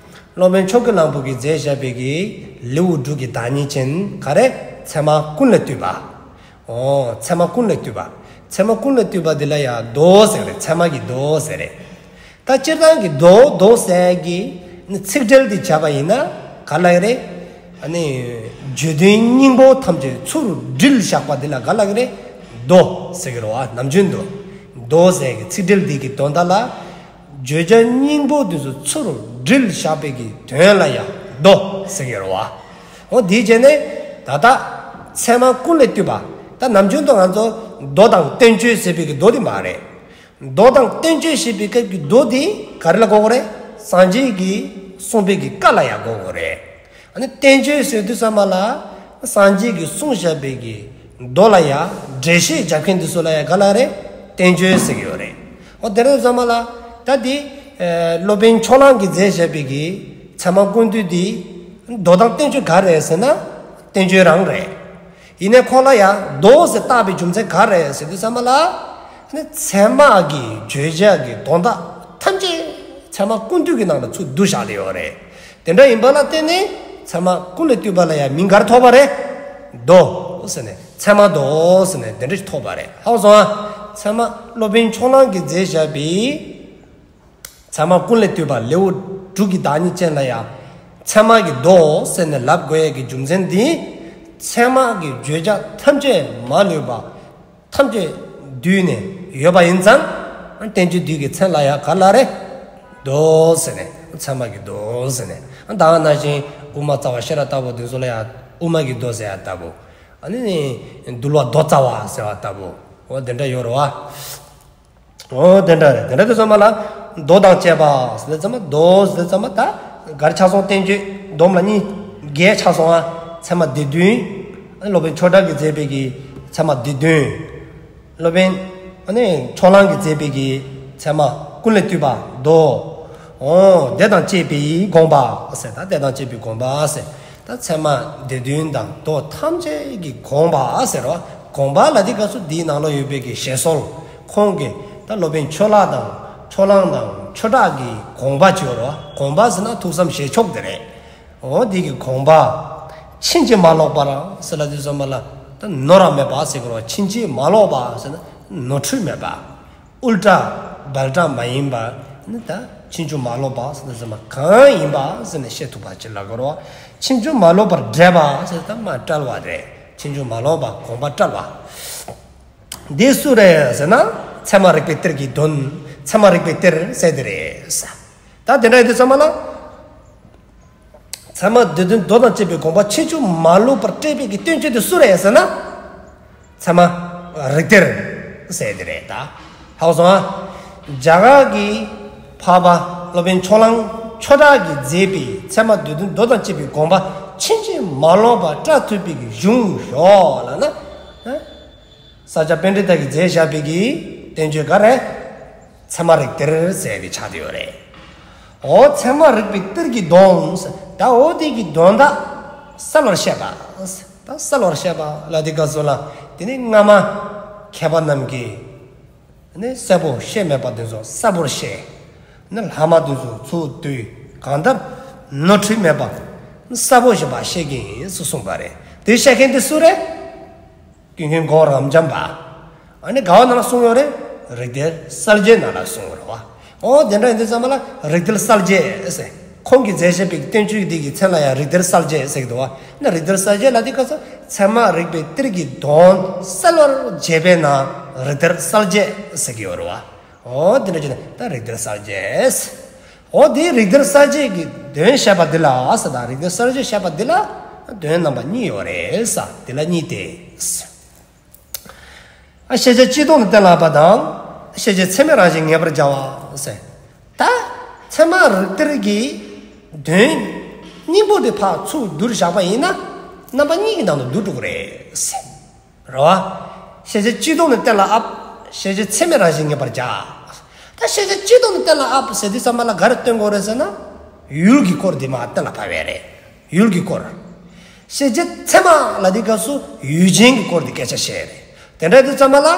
སློབ་དཔོན་ཕྱོགས་ཀྱི་གླང་པོ་གིས་མཛད་བཞག་པའི་གི་ལེའུ་དྲུག་གི་བདག་ཉིད་ཅན་ག་རེ། ཚད་མ་ཀུན་ལས་བཏུས་པ། ཨོ་ཚད་མ་ཀུན་ལས་བཏུས་པ། ཚད་མ་ཀུན་ལས་བཏུས་པ་འདི་ལ་ཡང་མདོ་ཟེར་རེད། ཚད་མ་གི་མདོ་ཟེར་རེད། ད་སྤྱིར་བཏང་གི་མདོ་མདོ་ཟེར་གི་ཚིག་འགྲེལ་འདི་བྱས་པ་ཡིན་ན་ག་ལ་རེད། ཨ་ནི་བརྗོད་དོན་སྙིང་པོ་ཐམས་ཅད་ཚུར་དྲིལ་བཞག་པ་འདི་ལ་ག་ལ་རེད། མདོ་ཟེར་གི་རེད་བ། ནམ་རྒྱུན་དུ་མདོ་ཟེར་གི་ཚིག་འགྲེལ་འདི་གི་དོན་དག་ལ། བརྗོད་བྱ་སྙིང་པོ་འདི་ཚོ་ཚུར་དྲིལ་བཞག་པའི་གི་དོན་ལ་ཡང་མདོ་ཟེར་གི་རེད་བ། འོ་དེའི་རྗེས་ནས་ད་ལྟ་ཚད་མ་ཀུན་ལས་བཏུས་པ། ད་ནམ་རྒྱུན་དུ་ང་ཚོ་མདོ་དང་བསྟན་བཅོས་ཟེར་བའི་གི་མདོ་འདི་མ་རེད། མདོ་དང་བསྟན་བཅོས་ཞེས་པའི་སྐབས་ཀྱི་མདོ་འདི་ག་རེ་ལ་གོ་དགོས་རེད། སངས་རྒྱས་ཀྱིས་གསུངས་པའི་གི་བཀའ་ལ་ཡང་གོ་དགོས་རེད། ཨ་ནི་བསྟན་བཅོས་ཟེར་དུས་ཙམ་པ་ལ་སངས་རྒྱས་ཀྱིས་གསུངས་བཞག་པའི་གི་མདོ་ལ་ཡང་འགྲེལ་བཤད་རྒྱབ་མཁན་འདི་ཚོ་ལ་ཡང་ག་ལ་རེད། བསྟན་བཅོས་ཟེར་གི་ཡོད་རེད། འོ་དེ་རེད་ཙམ་པ་ལ་ད་འདི་ཨེ་སློབ་དཔོན་ཕྱོགས་གླང་གིས་མཛད་བཞག་པའི་གི་ཚད་མ་ཀུན་བཏུས་འདི་མདོ་དང་བསྟན་བཅོས་ག་རེད་ཟེར་ན་བསྟན་བཅོས་རང་རེད། ཡིན་ནའི་ཁོ་ལ་ཡང་མདོ་ཟེར་བཏགས་པའི་རྒྱུ་མཚན་ག་རེ་ཟེར་དུས་ཙམ་པ་ལ། ཨ་ནི་ཚད་མ་གི་བརྗོད་བྱ་གི་དོན་དག་ཐམས་ཅད་ཚད་མ་ཀུན་བཏུས་ཀྱི་ནང་ལ་ཚུར་བསྡུས་བཞག་བསྡད་ཡོད་རེད། དེ་འདྲ་ཡིན་པ་ལ་བརྟེན་ནས་ཚད་མ་ཀུན་ལས་བཏུས་པ་ལ་ཡང་མིང་ག་རེ་ཐོགས་པ་རེད། མདོ་ཟེར་ནས་ཚད་མ་མདོ་ཟེར་ནས་དེ་འདྲ་ཞིག་ཐོགས་པ་རེད། ཧ་གོ་སོང་ཨ། ཚད་མ་སློབ་དཔོན་ཕྱོགས་གླང་གིས་མཛད་བཞག་པའི་ཚད་མ་ཀུན་ལས་བཏུས་པ་ལེའུ་དྲུག་གི་བདག་ཉིད་ཅན་ལ་ཡང་ཚད་མ་གི་མདོ་ཟེར་ནས་ལབ་དགོས་ཡས་ཀྱི་རྒྱུ་མཚན་འདི། ཚད་མ་གི་བརྗོད་བྱ་ཐམས་ཅད་མ་ལུས་པ་ཐམས་ཅད་བསྡུས་ནས་ཡོད་པ་ཡིན་ཙང་། བསྟན་བཅོས་འདི་གི་མཚན་ལ་ཡང་ག་ལ་རེད། མདོ་ཟེར་ནས་ཚད་མ་གི་མདོ་ཟེར་ནས། ད་ནང་བཞིན་དབུ་མ་རྩ་བ་ཤེས་རབ་ལྟ་བུ་འདི་ཚོ་ལ་ཡང་དབུ་མ་གི་མདོ་ཟེར་ཡ་ལྟ་བུ། ཨ་ནི་འདུལ་བ་མདོ་རྩ་བ་ཟེར་བ་ལྟ་བུ། འོ་དེ་འདྲ་ཡོད་རེད་བ། འོ་དེ་འདྲ་རེད། དེ་འདྲ་དུས་ཙམ་པ་ལ་མདོ་དང་བཅས་པ་ཟེར་དུས་ཙམ་པ། མདོ་ཟེར་དུས་ཙམ་པ་ད་ག་རེ་ཆགས་སོང་། བསྟན་བཅོས་སྡོམ་ལ་གཉིས་བརྒྱད་ཆགས་སོང་ཨ། ཚད་མ་སྡེ་བདུན། སློབ་དཔོན་ཆོས་གྲགས་ཀྱིས་མཛད་པའི་གི་ཚད་མ་སྡེ་བདུན། སློབ་དཔོན་ཨ་ནི་ཕྱོགས་གླང་གིས་མཛད་པའི་གི་ཚད་མ་ཀུན་ལས་བཏུས་པ་མདོ། འོ་དེ་དང་བཅས་པའི་དགོངས་པ་ཟེར། ད་དེ་དང་བཅས་པའི་དགོངས་པ་ཟེར། ད་ཚད་མ་སྡེ་བདུན་དང་མདོ་ཐམས་ཅད་ཀྱི་དགོངས་པ་ཟེར་རོ། དགོངས་པ་ལ་དེ་སྐབས་སུ་དེའི་ནང་ལ་ཡོད་པའི་གི་བཞེད་སྲོལ། ཁོང་གི་ད་སློབ་དཔོན་ཕྱོགས་གླང་དང་ཕྱོགས་གླང་དང་ཆོས་གྲགས་ཀྱི་དགོངས་པ་བརྗོད་རོ། དགོངས་པ་ཟེར་ན་ཐུགས་བསམ་བཞེས་ཕྱོགས་དེ་རེད། འོ་དེ་གི་དགོངས་པ། ཕྱིན་ཅི་མ་ལོག་པར་ཟེར་ལ་དེ་ཚོ་མ་ལ་ད་ནོར་བ་མེད་པ་ཟེར་གི་རོ། ཕྱིན་ཅི་མ་ལོག་པ་ཟེར་ན་ནོར་འཁྲུལ་མེད་པ། ཨུལ་ཊ་བལ་ཊ་མ་ཡིན་པ། ནི་ད་ཕྱིན་ཅི་མ་ལོག་པ་ཟེར་ན་ཟེར་མ་གང་ཡིན་པ་ཟེར་ནས་བཤད་ཐུབ་པ་ཅིག་ལ་གོ་རོ། ཕྱིན་ཅི་མ་ལོག་པར་འདྲེས་པ་ཟེར་ད་མ་བྲལ་བ་རེད། ཕྱིན་ཅི་མ་ལོག་པ་དགོངས་པ་བྲལ་བ། འདི་སུ་རེད་ཟེར་ན་ཚད་མ་རིགས་པའི་གཏེར་གྱི་དོན། ཚད་མ་རིགས་པའི་གཏེར་ཟེར་དེ་རེད། ད་དེ་འདྲ་ཡིན་དུས་ཙམ་པ་ལ། ཚད་མ་སྡེ་བདུན་མདོ་དང་བཅས་པའི་དགོངས་པ་ཕྱིན་ཅི་མ་ལོག་པར་བཀྲལ་བའི་གི་བསྟན་བཅོས་དེ་སུ་རེད་ཟེར་ན། ཚད་མ་རིགས་གཏེར་ཟེར་དེ་རེད་ད། ཧ་གོ་སོང་ཨ། རྒྱ་གར་གྱི་འཕགས་པ་སློབ་དཔོན་ཕྱོགས་གླང་ཆོས་གྲགས་ཀྱིས་མཛད་པའི་ཚད་མ་སྡེ་བདུན་མདོ་དང་བཅས་པའི་དགོངས་པ་ཕྱིན་ཅི་མ་ལོག་པར་བཀྲལ་ཐུབ་པའི་གི་གཞུང་ཞོག་ལ་ན། ས་སྐྱ་པཎྜི་ཏ་གིས་མཛད་བཞག་པའི་གི་བསྟན་བཅོས་ག་རེ། ཚད་མ་རིགས་གཏེར་ཟེར་ཏེ་ཆགས་ཏེ་ཡོད་རེད། འོ་ཚད་མ་རིགས་པའི་གཏེར་གྱི་དོན། ད་འོ་དེ་གི་དོན་དག་གསལ་བར་བཤད་པ། ད་གསལ་བར་བཤད་པ་ལ་དེ་ག་ཚོད་ལ་དེ་ནི་སྔ་མ་མཁས་པ་རྣམས་ཀྱིས་ནི་གསལ་པོ་བཤད་མེད་པ་དེ་ཚོ་གསལ་པོར་བཤད། ནི་ལྷག་མ་དེ་ཚོ་ཚུར་བསྡུས་གང་ལྟར་ནོར་འཁྲུལ་མེད་པ་གསལ་པོ་ཞིག་པ་བཤད་ཀྱི་ཡིན་ཟེར་གསུངས་པ་རེད། དེ་བཤད་མཁན་དེ་སུ་རེད། ཀུན་མཁྱེན་གོ་རམས་འབྱམས་པ། ཨ་ནི་ག་བ་ནང་ལ་གསུངས་ཡོད་རེད། རིགས་གཏེར་གསལ་བྱེད་ནང་ལ་གསུངས་ཡོད་རེད་བ། འོ་དེ་འདྲ་ཡིན་དུས་ཙམ་པ་ལ་རིགས་གཏེར་གསལ་བྱེད་ཟེར། ཁོང་གིས་མཛད་བཞག་པའི་བསྟན་བཅོས་འདི་གི་མཚན་ལ་ཡང་རིགས་གཏེར་གསལ་བྱེད་ཟེར་གྱི་འདུག་བ། ན་རིགས་གཏེར་གསལ་བྱེད་ལ་དེ་ག་ཚོད་ཚད་མ་རིགས་པའི་གཏེར་གྱི་དོན་གསལ་བར་བྱེད་པས་ན་རིགས་གཏེར་གསལ་བྱེད་ཟེར་གྱི་ཡོད་རེད་བ། འོ་དེ་འདྲ་བྱས་ན་ད་རིགས་གཏེར་གསལ་བྱེད་ཟེར། འོ་དེ་རིགས་གཏེར་གསལ་བྱེད་ཀྱི་དོན་བཤད་པ་འདི་ལ་ཟེར། ད་རིགས་གཏེར་གསལ་བྱེད་བཤད་པ་འདི་ལ་དོན་རྣམ་པ་གཉིས་ཡོད་རེད་ཟེར། འདི་ལ་གཉིས་ཏེ། ཨ་ཤེས་བྱ་སྤྱི་ལྡོག་ནས་གཏན་ལ་དབབ་པ་དང་། ཤེས་བྱེད་ཚད་མའི་རང་བཞིན་ངེས་པར་བྱ་བ་ཟེར། ད་ཚད་མ་རིགས་གཏེར་གྱི་དོན་སྙིང་པོ་དེ་ཕར་ཚུར་བསྡུར་བཞག་པ་ཡིན་ན་རྣམ་པ་གཉིས་ཀྱི་ནང་དུ་བསྡུ་འགྲོ་གི་རེད་ཟེར། རེད་བ། ཤེས་བྱེད་སྤྱི་ལྡོག་ནས་གཏན་ལ་དབབ། ཤེས་བྱེད་ཚད་མའི་རང་བཞིན་ངེས་པར་བྱ། ད་ཤེས་བྱེད་སྤྱི་ལྡོག་ནས་གཏན་ལ་དབབ་ཟེར་དུས་ཙམ་པ་ལ་ག་རེ་སྟོན་དགོས་རེད་ཟེར་ན། ཡུལ་གྱི་སྐོར་དེ་མར་གཏན་ལ་ཕབ་པ་རེད། ཡུལ་གྱི་སྐོར། ཤེས་བྱེད་ཚད་མ་ལ་དེ་སྐབས་སུ་ཡུལ་ཅན་གྱི་སྐོར་དེ་སྐད་ཆ་བཤད་རེད། དེ་འདྲ་དུས་ཙམ་པ་ལ་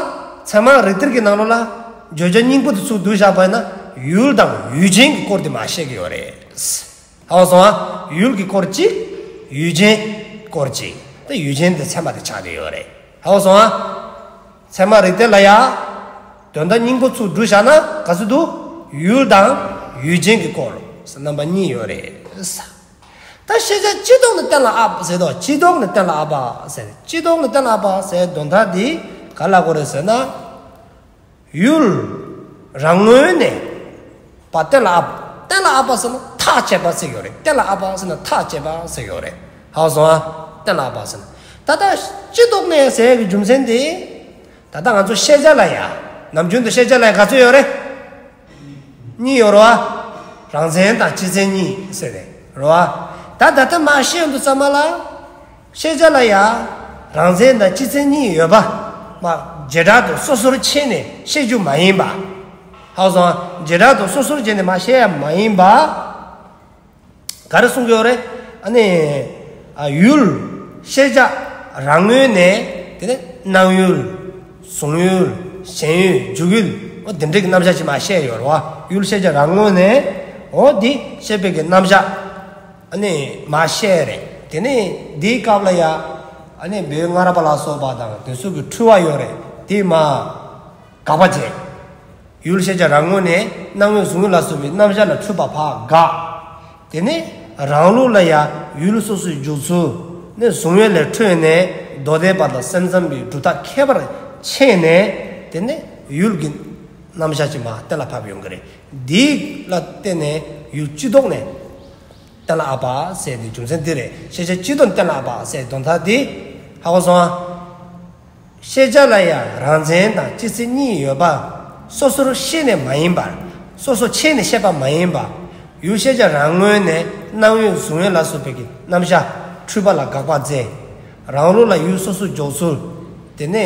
ཚད་མ་རིགས་གཏེར་གྱི་ནང་ལོགས་ལ་བརྗོད་བྱ་སྙིང་པོ་དེ་ཚུར་བསྡུ་བཞག་པ་ཡིན་ན་ཡུལ་དང་ཡུལ་ཅན་གྱི་སྐོར་དེ་མར་བཤད་ཀྱི་ཡོད་རེད། ཧ་གོ་སོང་ཨ། ཡུལ་གྱི་སྐོར་གཅིག། ཡུལ་ཅན་སྐོར་གཅིག། ད་ཡུལ་ཅན་དེ་ཚད་མ་དེ་ཆགས་བསྡད་ཡོད་རེད། ཧ་གོ་སོང་ཨ། ཚད་མ་རིགས་གཏེར་ལ་ཡ། དོན་དག་སྙིང་པོ་ཚུར་བསྡུ་བཞག་ན་ག་ཚོད་འདུག། ཡུལ་དང་ཡུལ་ཅན་གྱི་སྐོར་རྣམ་པ་གཉིས་ཡོད་རེད། ད་ཤེས་བྱ་སྤྱི་ལྡོག་ནས་གཏན་ལ་དབབ་ཟེར་དོ། སྤྱི་ལྡོག་ནས་གཏན་ལ་དབབ་པ་ཟེར། སྤྱི་ལྡོག་ནས་གཏན་ལ་དབབ་པ་ཟེར་དོན་དག་འདི་ག་ལ་གོ་རེད་ཟེར་ན། ཡུལ་རང་ངོས་ནས་པ་གཏན་ལ་དབབ། གཏན་ལ་དབབ་པ་ཟེར་ན་ཐག་བཅད་པ་ཟེར་གྱི་ཡོད་རེད། གཏན་ལ་དབབ་པ་ཟེར་ན་ཐག་བཅད་པ་ཟེར་གྱི་ཡོད་རེད། ཧ་གོ་སོང་ཨ། གཏན་ལ་དབབ་པ་ཟེར་ན། ད་ལྟ་སྤྱི་ལྡོག་ནས་ཟེར་གྱི་རྒྱུ་མཚན་དེ། ད་ལྟ་ང་ཚོ་ཤེས་བྱ་ལ་ཡ། ནམ་རྒྱུན་དུ་ཤེས་བྱ་ལ་ཡ་ག་ཚོད་ཡོད་རེད། གཉིས་ཡོད་རེད་བ། རང་མཚན་དང་སྤྱི་མཚན་གཉིས་ཟེར་རེད་རེད་བ། ད་ད་ལྟ་མ་ཤེས་ཡོང་དུས་ཙམ་པ་ལ། ཤེས་བྱ་ལ་ཡ། རང་མཚན་དང་སྤྱི་མཚན་གཉིས་ཡོད་པ། མ་བྱེ་བྲག་ཏུ་སོ་སོར་ཕྱེ་ནས་ཤེས་རྒྱུ་མ་ཡིན་པ། ཧ་གོ་སོང་ཨ། བྱེ་བྲག་ཏུ་སོ་སོར་ཕྱེ་ནས་མ་ཤེས་ཡ་མ་ཡིན་པ། ག་རེ་གསུང་གི་ཡོད་རེད། ཨ་ནི། ཨ་ཡུལ། ཤེས་བྱ་རང་ངོས་ནས། དེ་ནས་སྣང་ཡུལ། གཟུང་ཡུལ། ཞེན་ཡུལ། འཇུག་ཡུལ། འོ་དེ་འདྲའི་གི་རྣམ་གཞག་ཅིག་མ་བཤད་ཡོད་རེད་བ། ཡུལ་ཤེས་བྱ་རང་ངོས་ནས། འོ་དེ་ཤེས་པའི་གི་རྣམ་གཞག་ཨ་ནི་མ་བཤད་རེད། དེ་ནས་དེའི་སྐབས་ལ་ཡ། ཨ་ནི་བོད་སྔ་རབས་པ་ལ་སོགས་པ་དང་དེ་ཚོ་གི་འཁྲུལ་བ་ཡོད་རེད། དེ་མ་དགག་པ་བྱས། ཡུལ་ཤེས་བྱ་རང་ངོས་ནས་སྣང་ཡུལ་གཟུང་ཡུལ་ལ་སོགས་པའི་རྣམ་གཞག་ལ་འཁྲུལ་པ་ཕར་དགག། དེ་ནས་རང་ལུགས་ལ་ཡ་ཡུལ་སོ་སོའི་འཇོག་ཚུལ་ནས་གཟུང་ཡུལ་ལས་འཕྲོས་ནས་མདོ་སྡེ་པ་དང་སེམས་ཙམ་པའི་གྲུབ་མཐའ་ཁྱད་པར་ཕྱེ་ནས། དེ་ནས་ཡུལ་གྱི་རྣམ་གཞག་ཅིག་མ་གཏན་ལ་ཕབ་ཡོང་གི་རེད། འདི་ལ་བརྟེན་ནས་ཡུལ་སྤྱི་ལྡོག་ནས་གཏན་ལ་དབབ་པ་ཟེར་དེ་རྒྱུ་མཚན་འདི་རེད། ཤེས་བྱ་སྤྱི་ལྡོག་གཏན་ལ་དབབ་པ་ཟེར་དོན་དག་འདི་ཧ་གོ་སོང་ཨ། ཤེས་བྱ་ལ་ཡང་རང་མཚན་དང་སྤྱི་མཚན་གཉིས་ཡོད་པ། སོ་སོར་ཕྱེ་ནས་མ་ཡིན་པར། སོ་སོ་ཕྱེ་ནས་བཤད་པ་མ་ཡིན་པ། ཡུལ་ཤེས་བྱ་རང་ངོས་ནས་སྣང་ཡུལ་གཟུང་ཡུལ་ལ་སོགས་པའི་གི་རྣམ་གཞག་འཁྲུལ་པ་ལ་དགག་པ་མཛད། རང་ལུགས་ལ་ཡུལ་སོ་སོའི་འཇོག་ཚུལ། དེ་ནས་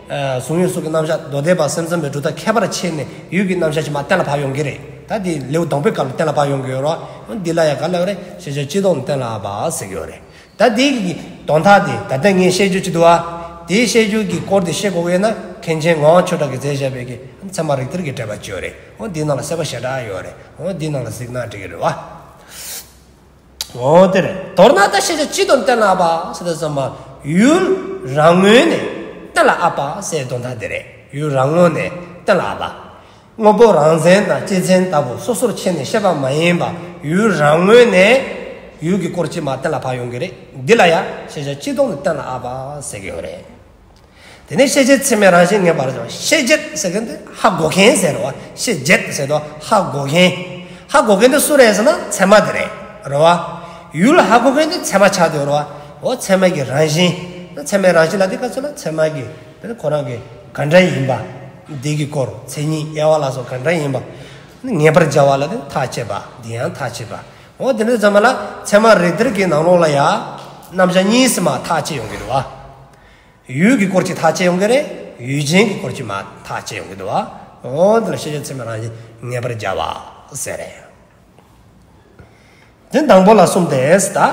ཨ་གཟུང་ཡུལ་སོགས་ཀྱི་རྣམ་གཞག་མདོ་སྡེ་པ་སེམས་ཙམ་པའི་གྲུབ་མཐའ་ཁྱད་པར་ཕྱེ་ནས་ཡུལ་གྱི་རྣམ་གཞག་ཅིག་མ་གཏན་ལ་ཕབ་ཡོང་གི་རེད། ད་འདི་ལེའུ་དང་པོའི་སྐབས་ལ་གཏན་ལ་ཕབ་ཡོང་གི་ཡོད་རེད། འདི་ལ་ཡང་ག་ལབ་རེད། ཤེས་བྱ་སྤྱི་ལྡོག་ནས་གཏན་ལ་དབབ་པ་ཟེར་གྱི་ཡོད་རེད། ད་འདི་གི་དོན་དག་དེ་ད་ལྟ་ངས་བཤད་རྒྱུ་ཅིག་འདུག་བ། དེའི་བཤད་རྒྱུ་གི་སྐོར་དེ་བཤད་དགོས་ཀྱི་ཡོད་ན་མཁན་ཆེན་ངག་དབང་ཆོས་གྲགས་ཀྱིས་མཛད་བཞག་པའི་གི་ཚད་མ་རིགས་གཏེར་གྱི་འགྲེལ་པ་ཅིག་ཡོད་རེད། འོ་འདིའི་ནང་ལ་གསལ་པོ་ཞེ་དྲག་ཡོད་རེད། འོ་འདིའི་ནང་ལ་གཟིགས་ན་འགྲིག་གི་རེད་བ། འོ་དེ་རེད། མདོར་ན་ད་ཤེས་བྱ་སྤྱི་ལྡོག་གཏན་ལ་དབབ་པ་ཟེར་དུས་ཙམ་པ་ཡུལ་རང་ངོས་ནས་གཏན་ལ་དབབ་པ་ཟེར་དོན་དག་དེ་རེད། ཡུལ་རང་ངོས་ནས་གཏན་ལ་དབབ་པ། དངོས་པོ་རང་མཚན་དང་སྤྱི་མཚན་ལྟ་བུ་སོ་སོར་ཕྱེ་ནས་བཤད་པ་མ་ཡིན་པ། ཡུལ་རང་ངོས་ནས་ཡུལ་གྱི་སྐོར་ཅིག་མ་གཏན་ལ་ཕབ་ཡོང་གི་རེད། འདི་ལ་ཡང་ཤེས་བྱ་སྤྱི་ལྡོག་ནས་གཏན་ལ་དབབ་པ་ཟེར་གྱི་ཡོད་རེད། དེ་ནས་ཤེས་བྱེད་ཚད་མའི་རང་བཞིན་ངེས་པར་བྱ་བ། ཤེས་བྱེད་ཟེར་མཁན་དེ་ཧ་གོ་མཁན་ཟེར་རོ། ཤེས་བྱེད་ཟེར་དོ་ཧ་གོ་མཁན། ཧ་གོ་མཁན་དེ་སུ་རེད་ཟེར་ན་ཚད་མ་དེ་རེད་རོ། ཡུལ་ཧ་གོ་མཁན་དེ་ཚད་མ་ཆགས་དེ་རོ། འོ་ཚད་མ་གི་རང་བཞིན། ཚད་མའི་རང་བཞིན་ལ་དེ་ག་ཚོད་ལ་ཚད་མ་གི་དེ་ནི་ཁོ་རང་གི་ག་འདྲ་ཡིན་པ། འདི་གི་སྐོར་མཚན་ཉིད་དབྱེ་བ་ལ་སོགས་ག་འདྲ་ཡིན་པ། ངེས་པར་བྱ་བ་ལ་དེ་ཐག་བཅད་པ། འདི་ཡང་ཐག་བཅད་པ། འོ་དེ་འདྲ་ཙམ་པ་ལ་ཚད་མ་རིགས་གཏེར་གྱི་ནང་ལོགས་ལ་ཡང་རྣམ་གཞག་གཉིས་སུ་མ་ཐག་བཅད་ཡོང་གི་རེད་བ། ཡུལ་གྱི་སྐོར་གཅིག་ཐག་བཅད་ཡོང་གི་རེད། ཡུལ་ཅན་གྱི་སྐོར་གཅིག་མ་ཐག་བཅད་ཡོང་གི་འདུག་བ། འོ་འདི་ལ་ཤེས་བྱེད་ཚད་མའི་རང་བཞིན་ངེས་པར་བྱ་བ་ཟེར་རེད། དེ་དང་པོ་ལ་གསུམ་སྟེ་ཟེར་ད།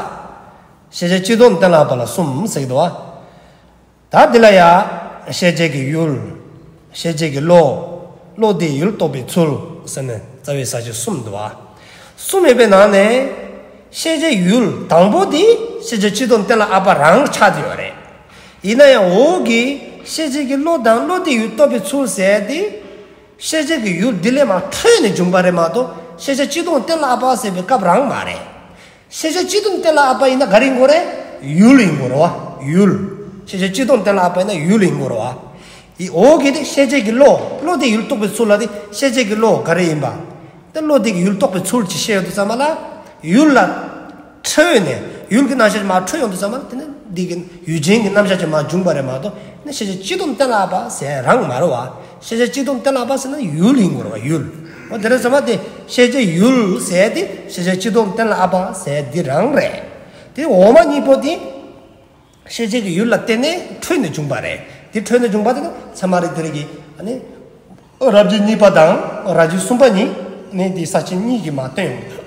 ཤེས་བྱ་སྤྱི་ལྡོག་གཏན་ལ་དབབ་པ་ལ་གསུམ་ཟེར་གྱི་འདུག་བ། ད་འདི་ལ་ཡ། ཤེས་བྱེད་ཀྱི་ཡུལ། ཤེས་བྱེད་ཀྱི་བློ། བློ་དེས་ཡུལ་རྟོགས་པའི་ཚུལ་ཟེར་ནས་རྩ་བའི་ས་བཅད་གསུམ་འདུག་བ། གསུམ་ཡོད་པའི་ནང་ནས། ཤེས་བྱའི་ཡུལ་དང་པོ་དེ་ཤེས་བྱ་སྤྱི་ལྡོག་གཏན་ལ་དབབ་པ་རང་ཆགས་ཀྱི་ཡོད་རེད། ཡིན་ན་ཡང་འོག་གི་ཤེས་བྱེད་ཀྱི་བློ་དང་བློ་དེས་ཡུལ་རྟོགས་པའི་ཚུལ་ཟེར་དེ། ཤེས་བྱེད་ཀྱི་ཡུལ་འདི་ལས་མར་འཕྲོས་ནས་བྱུང་བ་རེད་མ་གཏོགས་ཤེས་བྱ་སྤྱི་ལྡོག་གཏན་ལ་དབབ་པ་ཟེར་བའི་སྐབས་རང་མ་རེད། ཤེས་བྱ་སྤྱི་ལྡོག་གཏན་ལ་དབབ་པ་ཡིན་ན་ག་རེ་ཡིན་དགོས་རེད། ཡུལ་ཡིན་དགོས་རེད་བ། ཡུལ། ཤེས་བྱ་སྤྱི་ལྡོག་གཏན་ལ་དབབ་པ་ཡིན་ན་ཡུལ་ཡིན་དགོས་རེད་བ། འོག་གི་དེ་ཤེས་བྱེད་ཀྱི་བློ། བློ་དེས་ཡུལ་རྟོགས་པའི་ཚུལ་ལ་དེ་ཤེས་བྱེད་ཀྱི་བློ་ག་རེ་ཡིན་པ། དེ་བློ་དེ་གིས་ཡུལ་རྟོགས་པའི་ཚུལ་གྱི་ཤེས་ཡོང་དུས་ཙམ་པ་ལ། ཡུལ་ལ་འཕྲོས་ནས་ཡུལ་གྱི་རྣམ་གཞག་ཅིག་མར་འཕྲོས་ཡོང་དུས་ཙམ་པ་ལ་དེ་ནི་འདི་གི་ཡུལ་ཅན་གྱི་རྣམ་གཞག་ཅིག་མར་བྱུང་བ་རེད་མ་གཏོགས་ནི་ཤེས་བྱ་སྤྱི་ལྡོག་གཏན་ལ་དབབ་པ་ཟེར་རང་མ་རེད་བ། ཤེས་བྱ་སྤྱི་ལྡོག་གཏན་ལ་དབབ་པ་ཟེར་ན་ཡུལ་ཡིན་དགོས་རེད་བ་ཡུལ། འོ་དེ་རེད་ཙམ་པ་དེ་ཤེས་བྱའི་ཡུལ་ཟེར་དེ་ཤེས་བྱ་སྤྱི་ལྡོག་གཏན་ལ་དབབ་པ་ཟེར་འདི་རང་རེད། དེ་འོག་མ་གཉིས་པོ་དེ། ཤེས་བྱེད་ཀྱི་ཡུལ་ལ་བརྟེན་ནས་འཕྲོས་ནས་བྱུང་བ་རེད། དེ་འཕྲོས་ནས་བྱུང་བ་དེ་ནི་ཚད་མ་རིགས་གཏེར་གྱི་ཨ་ནི། རབ་བྱེད་གཉིས་པ་དང་རབ་བྱེད་གསུམ་པ་གཉིས་ནི་དེ་ས་བཅད་གཉིས་ཀྱིས་མར་བསྟན་ཡོང་།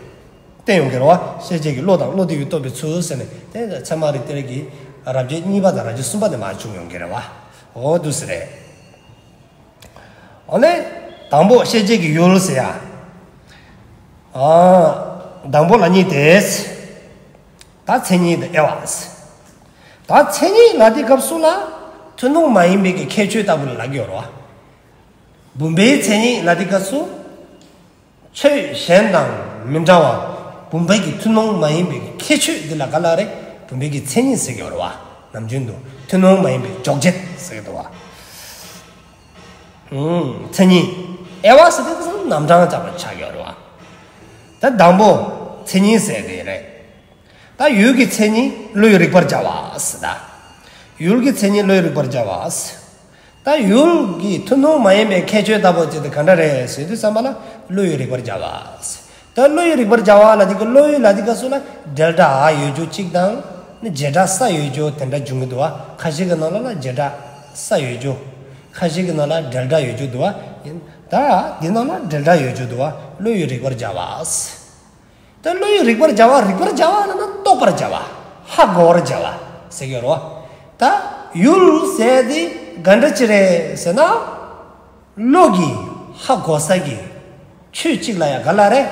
བསྟན་ཡོང་གི་རེད་བ། ཤེས་བྱེད་ཀྱི་བློ་དང་བློ་དེས་ཡུལ་རྟོགས་པའི་ཚུལ་ཟེར་ནས་དེ་ཚད་མ་རིགས་གཏེར་གྱི་རབ་བྱེད་གཉིས་པ་དང་རབ་བྱེད་གསུམ་པ་ནས་མར་བྱུང་ཡོང་གི་རེད་བ། འོ་འདུག་སེ་རེད། འོ་ནས་དང་པོ་ཤེས་བྱེད་ཀྱི་ཡུལ་ཟེར་ཡ། ཨ། དང་པོ་ལ་གཉིས་ཏེ། ད་མཚན་ཉིད་དང་དབྱེ་བ། ད་མཚན་ཉིད་ལ་དེའི་སྐབས་སུ་ལ་ཐུན་མོང་མ་ཡིན་པའི་གི་ཁྱད་ཆོས་ལྟ་བུ་ལ་ལབ་ཀྱི་ཡོད་རེད་བ། བུམ་པའི་མཚན་ཉིད་ལ་དེའི་སྐབས་སུ་ཆོས་གཞན་དང་མི་འདྲ་བ། བུམ་པའི་གི་ཐུན་མོང་མ་ཡིན་པའི་གི་ཁྱད་ཆོས་འདི་ལ་ག་ལ་རེད། བུམ་པའི་གི་མཚན་ཉིད་ཟེར་གྱི་ཡོད་རེད་བ། ནམ་རྒྱུན་དུ་ཐུན་མོང་མ་ཡིན་པའི་འཇོག་བྱེད་ཟེར་གྱི་འདུག་བ། ཨུམ། མཚན་ཉིད། དབྱེ་བ་ཟེར་དུས་ཙམ་རྣམ་གྲངས་བྱ་བ་ཆགས་ཡོད་རེད་བ། ད་དང་པོ་མཚན་ཉིད་ཟེར་དེ་རེད། ད་ཡུལ་གྱི་མཚན་ཉིད་བློས་རིག་པར་བྱ་བ་ཟེར་ད། ཡུལ་གྱི་མཚན་ཉིད་བློས་རིག་པར་བྱ་བ་ཟེར། ད་ཡུལ་གྱི་ཐུན་མོང་མ་ཡིན་པའི་ཁྱད་ཆོས་ལྟ་བུ་ཅིག་དེ་ག་འདྲ་རེད་ཟེར་དུས་ཙམ་པ་ལ་བློས་རིག་པར་བྱ་བ་ཟེར། ད་བློས་རིག་པར་བྱ་བ་ལ་དེ་གི་བློས་ལ་དེ་ག་སུ་ལ་འབྲེལ་སྒྲ་འ་ཡོད་རྒྱུ་གཅིག་དང་། ནི་བྱེད་སྒྲ་ས་ཡོད་རྒྱུ་དེ་འདྲ་འབྱུང་གི་འདུག་བ། ཁ་ཤས་ཀྱི་ནང་ལ་ལ་བྱེད་སྒྲ་ས་ཡོད་རྒྱུ། ཁ་ཤས་ཀྱི་ནང་ལ་འབྲེལ་སྒྲ་ཡོད་རྒྱུ་འདུག་བ། ཡིན་ད་དེ་ནང་ལ་འབྲེལ་སྒྲ་ཡོད་རྒྱུ་འདུག་བ། བློས་རིག་པར་བྱ་བ་ཟེར། ད་བློས་རིག་པར་བྱ་བ། རིག་པར་བྱ་བ་ལ་ན་རྟོགས་པར་བྱ་བ། ཧ་གོ་བར་བྱ་བ་ཟེར་གྱི་ཡོད་རེད་བ། ད་ཡུལ་ཟེར་དེ་ག་འདྲ་ཅིག་རེད་ཟེར་ན། བློ་གིས་ཧ་གོ་ས་གི་ཆོས་གཅིག་ལ་ཡང་ག་ལ་རེད།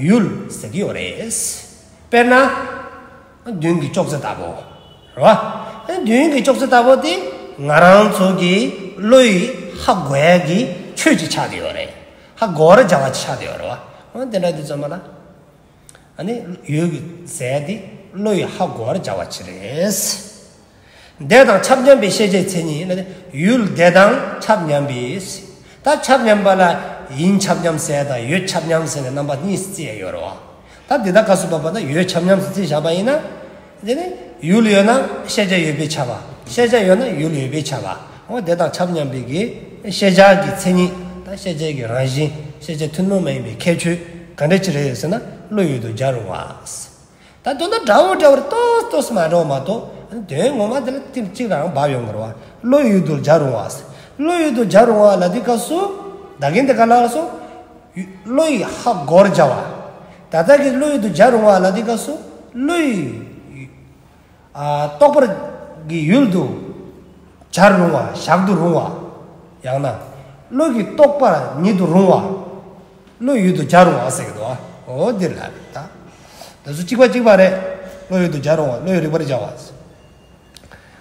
ཡུལ་ཟེར་གྱི་ཡོད་རེད། དཔེར་ན། མདུན་གྱི་ཅོག་ཙེ་ལྟ་བུ། རེད་བ། མདུན་གྱི་ཅོག་ཙེ་ལྟ་བུ་དེ་ང་རང་ཚོ་གི་བློ་ཡིས་ཧ་གོ་ཡ་གི་ཆོས་ཅིག་ཆགས་བསྡད་ཡོད་རེད། ཧ་གོ་བར་བྱ་བ་ཅིག་ཆགས་བསྡད་ཡོད་རེད་བ། འོ་དེ་འདྲ་དུས་ཙམ་པ་ལ། ཨ་ནི་ཡུལ་གྱི་ཟེར་དེ་བློ་ཡིས་ཧ་གོ་བར་བྱ་བ་ཅིག་རེད། དེ་དང་ཁྱབ་མཉམ་པའི་ཤེས་བྱའི་མཚན་ཉིད་ལ་ནི་ཡུལ་དེ་དང་ཁྱབ་མཉམ་པའི། ད་ཁྱབ་མཉམ་པ་ལ་ཡིན་ཁྱབ་མཉམ་ཟེར་དང་ཡོད་ཁྱབ་མཉམ་ཟེར་ནས་རྣམ་པ་གཉིས་བརྩི་ཡ་ཡོད་རེད་བ། ད་འདི་དག་སྐབས་སུ་བབ་པ་ན་ཡོད་ཁྱབ་མཉམ་ཟེར་བརྩི་བཞག་པ་ཡིན་ན། དེ་ནི་ཡུལ་ཡོད་ན་ཤེས་བྱ་ཡོད་པས་ཁྱབ་པ། ཤེས་བྱ་ཡོད་ན་ཡུལ་ཡོད་པས་ཁྱབ་པ། འོ་དེ་དང་ཁྱབ་མཉམ་པའི་གི་ཤེས་བྱ་གི་མཚན་ཉིད་དང་ཤེས་བྱ་གི་རང་བཞིན། ཤེས་བྱ་ཐུན་མོང་མ་ཡིན་པའི་ཁྱད་ཆོས་ག་འདྲ་ཅིག་རེད་ཟེར་ན། བློ་ཡུལ་དུ་སྦྱར་རུང་བ། ད་དོན་དག་འདྲ་བོ་འདྲ་བོར་ཏོག་ཏོག་མ་འགྲོ་མ་གཏོགས་དོན་ངོ་མ་དེ་ལ་ཏིག་ཅིག་རང་བབས་ཡོང་གི་རེད་བ། བློ་ཡུལ་དུ་སྦྱར་རུང་བ། བློ་ཡུལ་དུ་སྦྱར་རུང་བ་ལ་དེ་སྐབས་སུ་ད་གིན་དེ་ག་ལ་སོ། བློ་ཡིས་ཧ་གོ་བར་བྱ་བ། ད་ལྟ་གི་བློ་ཡུལ་དུ་སྦྱར་རུང་བ་ལ་དེ་སྐབས་སུ་བློ་ཡིས། ཨ། རྟོགས་པར་གྱི་ཡུལ་དུ་སྦྱར་རུང་བ། བཞག་ཏུ་རུང་བ། ཡང་ན་བློ་གིས་རྟོགས་པ་ཉིད་དུ་རུང་བ། བློ་ཡུལ་དུ་སྦྱར་རུང་བ་ཟེར་གྱི་འདུག་བ། འོ་འདི་ལ་རེད་ད། དེ་ཚོ་གཅིག་པ་གཅིག་པ་རེད། བློ་ཡུལ་དུ་སྦྱར་རུང་བ། བློ་ཡིས་རིག་པར་བྱ་བ།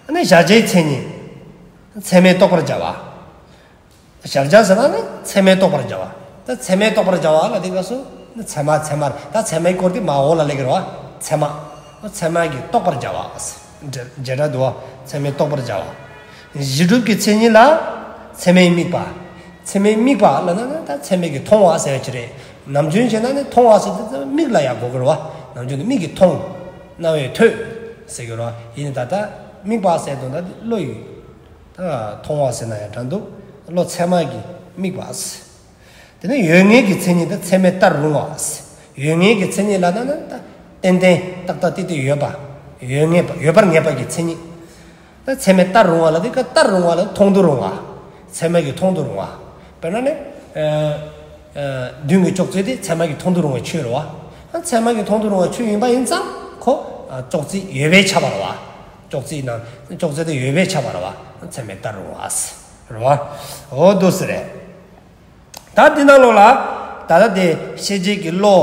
ཨ་ནི་གཞལ་བྱའི་མཚན་ཉིད། ཚད་མས་རྟོགས་པར་བྱ་བ། གཞལ་བྱ་ཟེར་ན་ནི་ཚད་མས་རྟོགས་པར་བྱ་བ། ད་ཚད་མས་རྟོགས་པར་བྱ་བ་ལ་དེ་སྐབས་སུ་ནི་ཚད་མ་ཚད་མར། ད་ཚད་མའི་སྐོར་དེ་མར་འོག་ལ་སླེབས་ཀྱི་རེད་བ། ཚད་མ། ཚད་མ་གིས་རྟོགས་པར་བྱ་བ། བྱེད་བྱེད་སྒྲ་འདུག་བ། ཚད་མས་རྟོགས་པར་བྱ་བ། གཞི་གྲུབ་ཀྱི་མཚན་ཉིད་ལ་ཚད་མས་དམིགས་པ། ཚད་མས་དམིགས་པ་ལ་ན་ནི་ད་ཚད་མས་ཀྱིས་མཐོང་བ་ཟེར་བ་ཅིག་རེད། ནམ་རྒྱུན་བྱས་ན་ནི་མཐོང་བ་ཟེར་དུས་མིག་ལ་ཡང་གོ་གི་རེད་བ། ནམ་རྒྱུན་དུ་མིག་གིས་མཐོང་། རྣ་བས་ཐོས་ཟེར་གྱི་རེད་བ། ཡིན་ནའི་ད་ལྟ་དམིགས་པ་ཟེར་དུས་ད་བློ་ཡིས། ད་མཐོང་བ་ཟེར་ན་ཡང་འདྲ་འདུག་བློ་ཚད་མ་གིས་དམིགས་པ་ཟེར། དེ་ནས་ཡོད་ངེས་ཀྱི་མཚན་ཉིད་དེ་ཚད་མས་བལྟར་རུང་བ་ཟེར། ཡོད་ངེས་ཀྱི་མཚན་ཉིད་ལ་ན་ནི་ད་ཏན་ཏན་ཏག་ཏག་ཏིག་ཏིག་ཡོད་པ། ཡོད་ངེས་པ། ཡོད་པར་ངེས་པ་གི་མཚན་ཉིད། ད་ཚད་མས་བལྟར་རུང་བ་ལ་དེ་ཀ་བལྟར་རུང་བ་ལ་མཐོང་དུ་རུང་བ། ཚད་མ་གིས་མཐོང་དུ་རུང་བ། དཔེར་ན་ནི། ཨ། ཨ། མདུན་གྱི་ཅོག་ཙེ་དེ་ཚད་མ་གིས་མཐོང་དུ་རུང་བའི་ཆོས་རེད་བ། ཚད་མ་གིས་མཐོང་དུ་རུང་བའི་ཆོས་ཡིན་པ་ཡིན་ཙང་ཁོ། ཨ། ཅོག་ཙེ་ཡོད་པས་ཁྱབ་པ་རེད་བ། ཅོག་ཙེ་ནང་ཅོག་ཙེ་དེ་ཡོད་པས་ཁྱབ་པ་རེད་བ། ཚད་མས་བལྟར་རུང་བ་ཟེར། རེད་བ། འོ་འདུག་སེ་རེད། ད་འདི་ནང་ལོགས་ལ་ད་ལྟ་དེ་ཤེས་བྱེད་ཀྱི་བློ།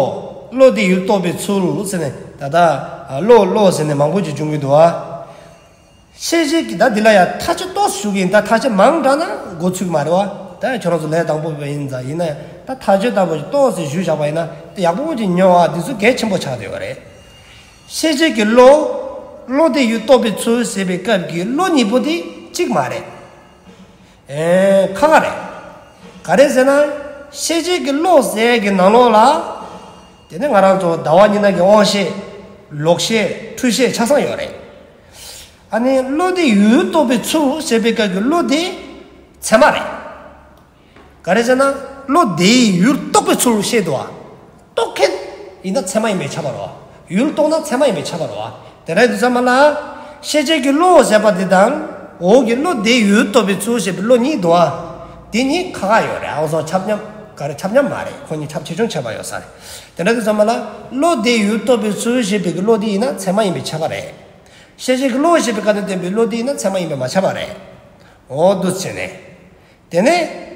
བློ་དེ་ཡུལ་རྟོགས་པའི་ཚུལ་ཟེར་ནས་ད་ལྟ་བློ་བློ་ཟེར་ནས་མང་པོ་ཅིག་འབྱུང་གི་འདུག་བ། ཤེས་བྱེད་ཀྱི་ད་འདི་ལ་ཡང་མཐའ་དཔྱོད་ཏོག་ཙམ་ཞུ་གི་ཡིན། ད་མཐའ་དཔྱོད་མང་དྲགས་ན་མགོ་ཚོས་ཀྱི་མ་རེད་བ། ད་ཁྱོད་རང་ཚོ་ལས་དང་པོ་བ་ཡིན་ཙང་ཡིན་ན་ཡང་ད་མཐའ་དཔྱོད་ལྟ་བུ་ཞིག་ཏོག་ཙམ་ཞུས་བཞག་པ་ཡིན་ན་ད་ཡག་པོ་ཅིག་ཉོ་བ་འདི་ཚོ་གལ་ཆེན་པོ་ཆགས་བསྡད་ཡོད་རེད། ཤེས་བྱེད་ཀྱི་བློ། བློ་དེ་ཡུལ་རྟོགས་པའི་ཚུལ་ཟེར་བའི་སྐབས་ཀྱི་བློ་གཉིས་པོ་དེ་གཅིག་མ་རེད། ཨེ། ཁག་ཁག་རེད། ག་རེ་ཟེར་ན། ཤེས་བྱེད་ཀྱི་བློ་ཟེར་གྱི་ནང་ལོགས་ལ། དེ་ནི་ང་རང་ཚོ་ཟླ་བ་གཉིས་སྣང་གི་དབང་ཤེས། ལོག་ཤེས། འཁྲུལ་ཤེས་ཆ་ཚང་ཡོད་རེད། ཨ་ནི་བློ་དེ་ཡུལ་རྟོགས་པའི་ཚུལ་ཟེར་བའི་སྐབས་ཀྱི་བློ་དེ་ཚད་མ་རེད། ག་རེ་ཟེར་ན། བློ་དེའི་ཡུལ་རྟོགས་པའི་ཚུལ་བཤད་འདུག་བ། རྟོགས་མཁན་ཡིན་ན་ཚད་མ་ཡིན་པས་ཁྱབ་པ་རེད་བ། ཡུལ་རྟོགས་ན་ཚད་མ་ཡིན་པས་ཁྱབ་པ་རེད་བ། དེ་འདྲ་ཡིན་དུས་ཙམ་པ་ལ། ཤེས་བྱེད་ཀྱི་བློ་ཟེར་བ་དེ་དང་། འོག་གི་བློ་དེའི་ཡུལ་རྟོགས་པའི་ཚུལ་ཞེས་པའི་བློ་གཉིས་འདུག་བ། དེ་གཉིས་ཁག་ཁག་ཡོད་རེད། ཨང་སོང་ཆ་མཉམ། ག་རེ་ཆ་མཉམ་མ་རེད། ཁོ་གཉིས་ཁྱབ་ཆེ་ཆུང་ཁྱད་པར་ཡོད་ས་རེད། དེ་འདྲ་ཡིན་དུས་ཙམ་པ་ལ། བློ་དེའི་ཡུལ་རྟོགས་པའི་ཚུལ་ཞེས་པའི་གི་བློ་དེ་ཡིན་ན་ཚད་མ་ཡིན་པས་ཁྱབ་པ་རེད། ཤེས་བྱེད་ཀྱི་བློ་ཞེས་པའི་སྐབས་ནས་བསྟན་པའི་བློ་དེ་ཡིན་ན་ཚད་མ་ཡིན་པས་མ་ཁྱབ་པ་རེད། འོ་འདུག་བྱས་ནས། དེ་ནས།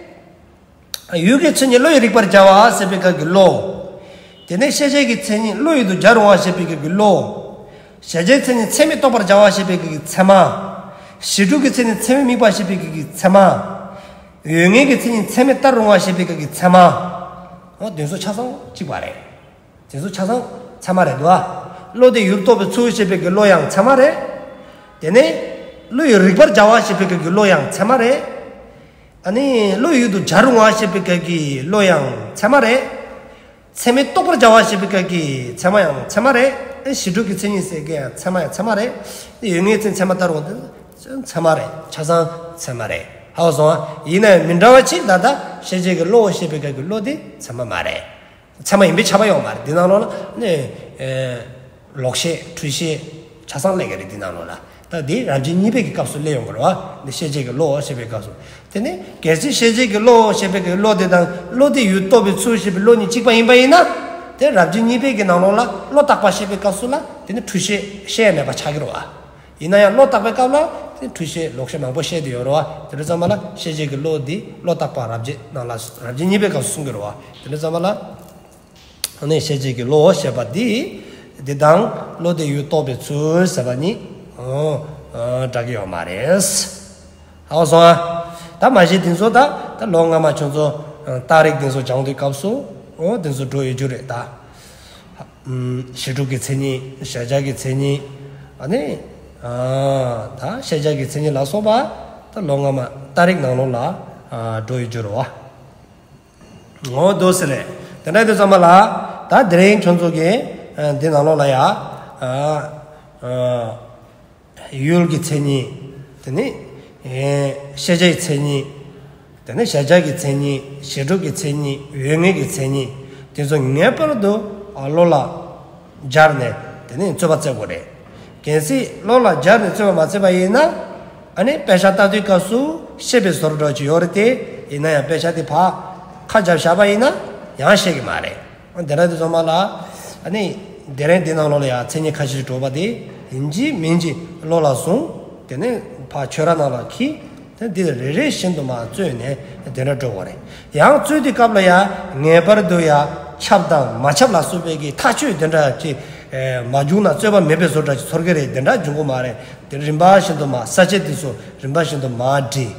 ཡུལ་གྱི་མཚན་ཉིད་བློ་ཡིས་རིག་པར་བྱ་བ་ཟེར་བའི་སྐབས་ཀྱི་བློ། དེ་ནས་ཤེས་བྱའི་གི་མཚན་ཉིད་བློ་ཡུལ་དུ་བྱར་རུང་བ་ཞེས་པའི་གི་བློ། གཞལ་བྱའི་མཚན་ཉིད་ཚད་མས་རྟོགས་པར་བྱ་བ་ཞེས་པའི་གི་ཚད་མ། གཞི་གྲུབ་ཀྱི་མཚན་ཉིད་ཚད་མས་དམིགས་པ་ཞེས་པའི་གི་ཚད་མ། ཡོད་ངེས་ཀྱི་མཚན་ཉིད་ཚད་མས་བལྟར་རུང་བ་ཞེས་པའི་གི་ཚད་མ། འོ་དེ་ཚོ་ཆ་ཚང་གཅིག་པ་རེད། དེ་ཚོ་ཆ་ཚང་ཚད་མ་རེད་འདུག་ཨ། བློ་དེ་ཡུལ་རྟོགས་པའི་ཚུལ་ཞེས་པའི་གི་བློ་ཡང་ཚད་མ་རེད། དེ་ནས་བློ་ཡི་རིག་པར་བྱ་བ་ཞེས་པའི་གི་བློ་ཡང་ཚད་མ་རེད། ཨ་ནི་བློ་ཡུལ་དུ་བྱར་རུང་བ་ཞེས་པའི་གི་བློ་ཡང་ཚད་མ་རེད། ཚད་མས་རྟོགས་པར་བྱ་བ་ཞེས་པའི་གི་ཚད་མ་ཡང་ཚད་མ་རེད། གཞི་གྲུབ་ཀྱི་མཚན་ཉིད་ཟེར་གི་ཡང་ཚད་མ་ཡང་ཚད་མ་རེད། ཡོད་ངེས་ཚད་མས་བལྟར་རུང་དེ་ཚད་མ་རེད། ཆ་ཚང་ཚད་མ་རེད། ཧ་གོ་སོང་ཨ། ཡིན་ན་ཡང་མི་འདྲ་བ་ཅིག་ད་ལྟ་ཤེས་བྱའི་གི་བློ་ཞེས་པའི་གི་བློ་དེ་ཚད་མ་མ་རེད། ཚད་མ་ཡིན་པའི་ཁྱབ་པ་ཡོད་མ་རེད། འདི་ནང་ལོགས་ལ་ནི་ཨེ་ལོག་ཤེས་འཁྲུལ་ཤེས་ཆ་ཚང་སླེབས་ཀྱི་རེད། འདི་ནང་ལོགས་ལ་ད་འདི་རབ་བྱེད་གཉིས་པའི་གི་སྐབས་སུ་སླེབས་ཡོང་གི་རེད་བ། འདི་ཤེས་བྱའི་གི་བློ་ཞེས་པའི་སྐབས་སུ། དེ་ནི་གལ་སྲིད་ཤེས་བྱའི་གི་བློ་ཞེས་པའི་གི་བློ་དེ་དང་བློ་དེ་ཡུལ་རྟོགས་པའི་ཚུལ་ཞེས་པའི་བློ་གཉིས་གཅིག་པ་ཡིན་པ་ཡིན་ན། དེ་རབ་བྱེད་གཉིས་པའི་གི་ནང་ལོགས་ལ་བློ་བརྟག་པ་ཞེས་པའི་སྐབས་སུ་ལ་དེ་ནི་འཁྲུལ་ཤེས་ཤེས་ཡ་མེད་པ་ཆགས་ཀྱི་རེད་བ། ཡིན་ན་ཡང་བློ་བརྟག་པའི་སྐབས་ལ་དེ་འཁྲུལ་ཤེས་ལོག་ཤེས་མང་པོ་བཤད་དེ་ཡོད་རེད་བ། དེ་འདྲ་ཙམ་པ་ལ་ཤེས་བྱའི་གི་བློ་འདི་བློ་བརྟག་པ་རབ་བྱེད་ནང་ལ་རབ་བྱེད་གཉིས་པའི་སྐབས་སུ་གསུང་གི་རེད་བ། དེ་འདྲ་ཙམ་པ་ལ་ཨ་ནི་ཤེས་བྱའི་གི་བློ་ཞེས་པ་འདི་འདི་དང་བློ་དེ་ཡུལ་རྟོགས་པའི་ཚུལ་ཟེར་བ་གཉིས་འདྲ་གི་ཡོད་མ་རེད། ཧ་གོ་སོང་ཨ། ད་མ་གཞི་དེ་ཚོ་ད་ད་ལོ་སྔ་མ་ཁྱོད་ཚོ་རྟགས་རིགས་དེ་ཚོ་སྦྱང་དུས་སྐབས་སུ་འོ་དེ་ཚོ་འགྲོ་ཡོད་རྒྱུ་རེད་ད། གཞི་གྲུབ་ཀྱི་མཚན་ཉིད། གཞལ་བྱ་གི་མཚན་ཉིད། ཨ་ནི། ད་ཤེས་བྱ་གི་མཚན་ཉིད་ལ་སོགས་པ་ད་ལོ་སྔ་མ་རྟགས་རིགས་ནང་ལོགས་ལ་འགྲོ་ཡོད་རྒྱུ་རེད་བ། འོ་འདུག་སེ་རེད། དེ་འདྲ་དུས་ཙམ་པ་ལ་ད་དེ་རིང་ཁྱོད་ཚོ་གི་འདི་ནང་ལོགས་ལ་ཡ། ཡུལ་གྱི་མཚན་ཉིད། དེ་ནི་ཤེས་བྱའི་མཚན་ཉིད། དེ་ནི་གཞལ་བྱ་གི་མཚན་ཉིད། གཞི་གྲུབ་ཀྱི་མཚན་ཉིད། ཡོད་ངེས་ཀྱི་མཚན་ཉིད། དེ་ཚོ་ངེས་པར་དུ་བློ་ལ་སྦྱར་ནས་དེ་ནི་རྩོད་པ་རྩེ་དགོས་རེད། གལ་སྲིད་བློ་ལ་སྦྱར་ནས་རྩོད་པ་མ་རྩེས་པ་ཡིན་ན། ཨ་ནི་དཔེ་ཆ་ལྟ་དུས་སྐབས་སུ་ཤེས་པའི་བཟོ་འདྲ་ཅིག་ཡོད་རེད་དེ། ཡིན་ན་ཡང་དཔེ་ཆ་དེ་ཕར་ཁ་བརྒྱབ་བཞག་པ་ཡིན་ན་ཡང་ཤེས་ཀྱི་མ་རེད། དེ་འདྲ་དུས་ཙམ་པ་ལ་ཨ་ནི་དེ་རིང་འདི་ནང་ལོགས་ལ་ཡང་མཚན་ཉིད་ཁ་ཤས་འགྲོ་བ་དེ་ཡིན་གཅིག་མིན་གཅིག་བློ་ལ་བཟུང་། དེ་ནས་ཕར་ཆོས་ར་ནང་ལ་འཁྱེར། དེ་འདི་རེ་རེ་བཞིན་དུ་མར་རྩོད་ནས་དེ་འདྲ་འགྲོ་དགོས་རེད། ཡང་རྩོད་དུས་སྐབས་ལ་ཡང་ངེས་པར་དུ་ཡང་ཁྱབ་དང་མ་ཁྱབ་ལ་སོགས་པའི་གི་ཐག་གཅོད་དེ་འདྲ་ཅིག་མ་བྱུང་ན་རྩོད་པ་མེད་པའི་བཟོ་འདྲ་ཅིག་ཚོར་གི་རེད། དེ་འདྲ་འབྱུང་གི་མ་རེད། དེ་རིམ་པ་བཞིན་དུ་མར་ས་བཅད་དེ་ཚོ་རིམ་པ་བཞིན་དུ་མར་བསྒྲིགས།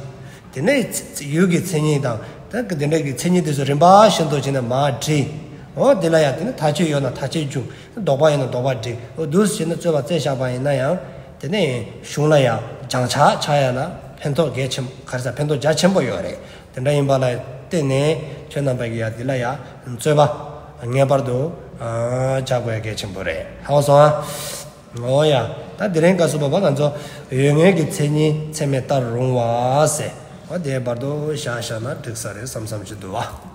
དེ་ནས་ཡུལ་གྱི་མཚན་ཉིད་དང་ད་དེ་འདྲ་གི་མཚན་ཉིད་དེ་ཚོ་རིམ་པ་བཞིན་དུ་བྱས་ནས་མར་བསྒྲིགས། འོ་དེ་ལ་ཡང་དེ་ནས་ཐག་གཅོད་ཡོད་ན་ཐག་གཅོད་བྱུང་། ལྡོག་པ་ཡོད་ན་ལྡོག་པ་བསྒྲིགས། འོ་འདུག་སེ་བྱས་ནས་རྩོད་པ་རྩེ་བཞག་པ་ཡིན་ན་ཡང་དེ་ནས་གཞུང་ལ་ཡང་སྦྱང་ཆ་ཆགས་ཡ་ལ་ཕན་ཐོགས་གལ་ཆེན་ག་རེ་ཟེར་ཕན་ཐོགས་རྒྱ་ཆེན་པོ་ཡོད་རེད། དེ་འདྲ་ཡིན་པ་ལ་བརྟེན་ནས་ཁྱོད་རྣམ་པ་གིས་ཡང་འདི་ལ་ཡང་རྩོད་པ་ངེས་པར་དུ་ཨ་བྱ་དགོས་ཡ་གལ་ཆེན་པོ་རེད། ཧ་གོ་སོང་ཨ། འོ་ཡ། ད་དེ་རིང་སྐབས་སུ་བབ་པ་ང་ཚོ་ཡོད་ངེས་ཀྱི་མཚན་ཉིད་ཚད་མས་བལྟར་རུང་བ་ཟེར། འོ་དེ་བར་དུ་བཞག་བཞག་ན་འགྲིག་ས་རེད་བསམ་བསམ་ཞིག་འདུག་བ།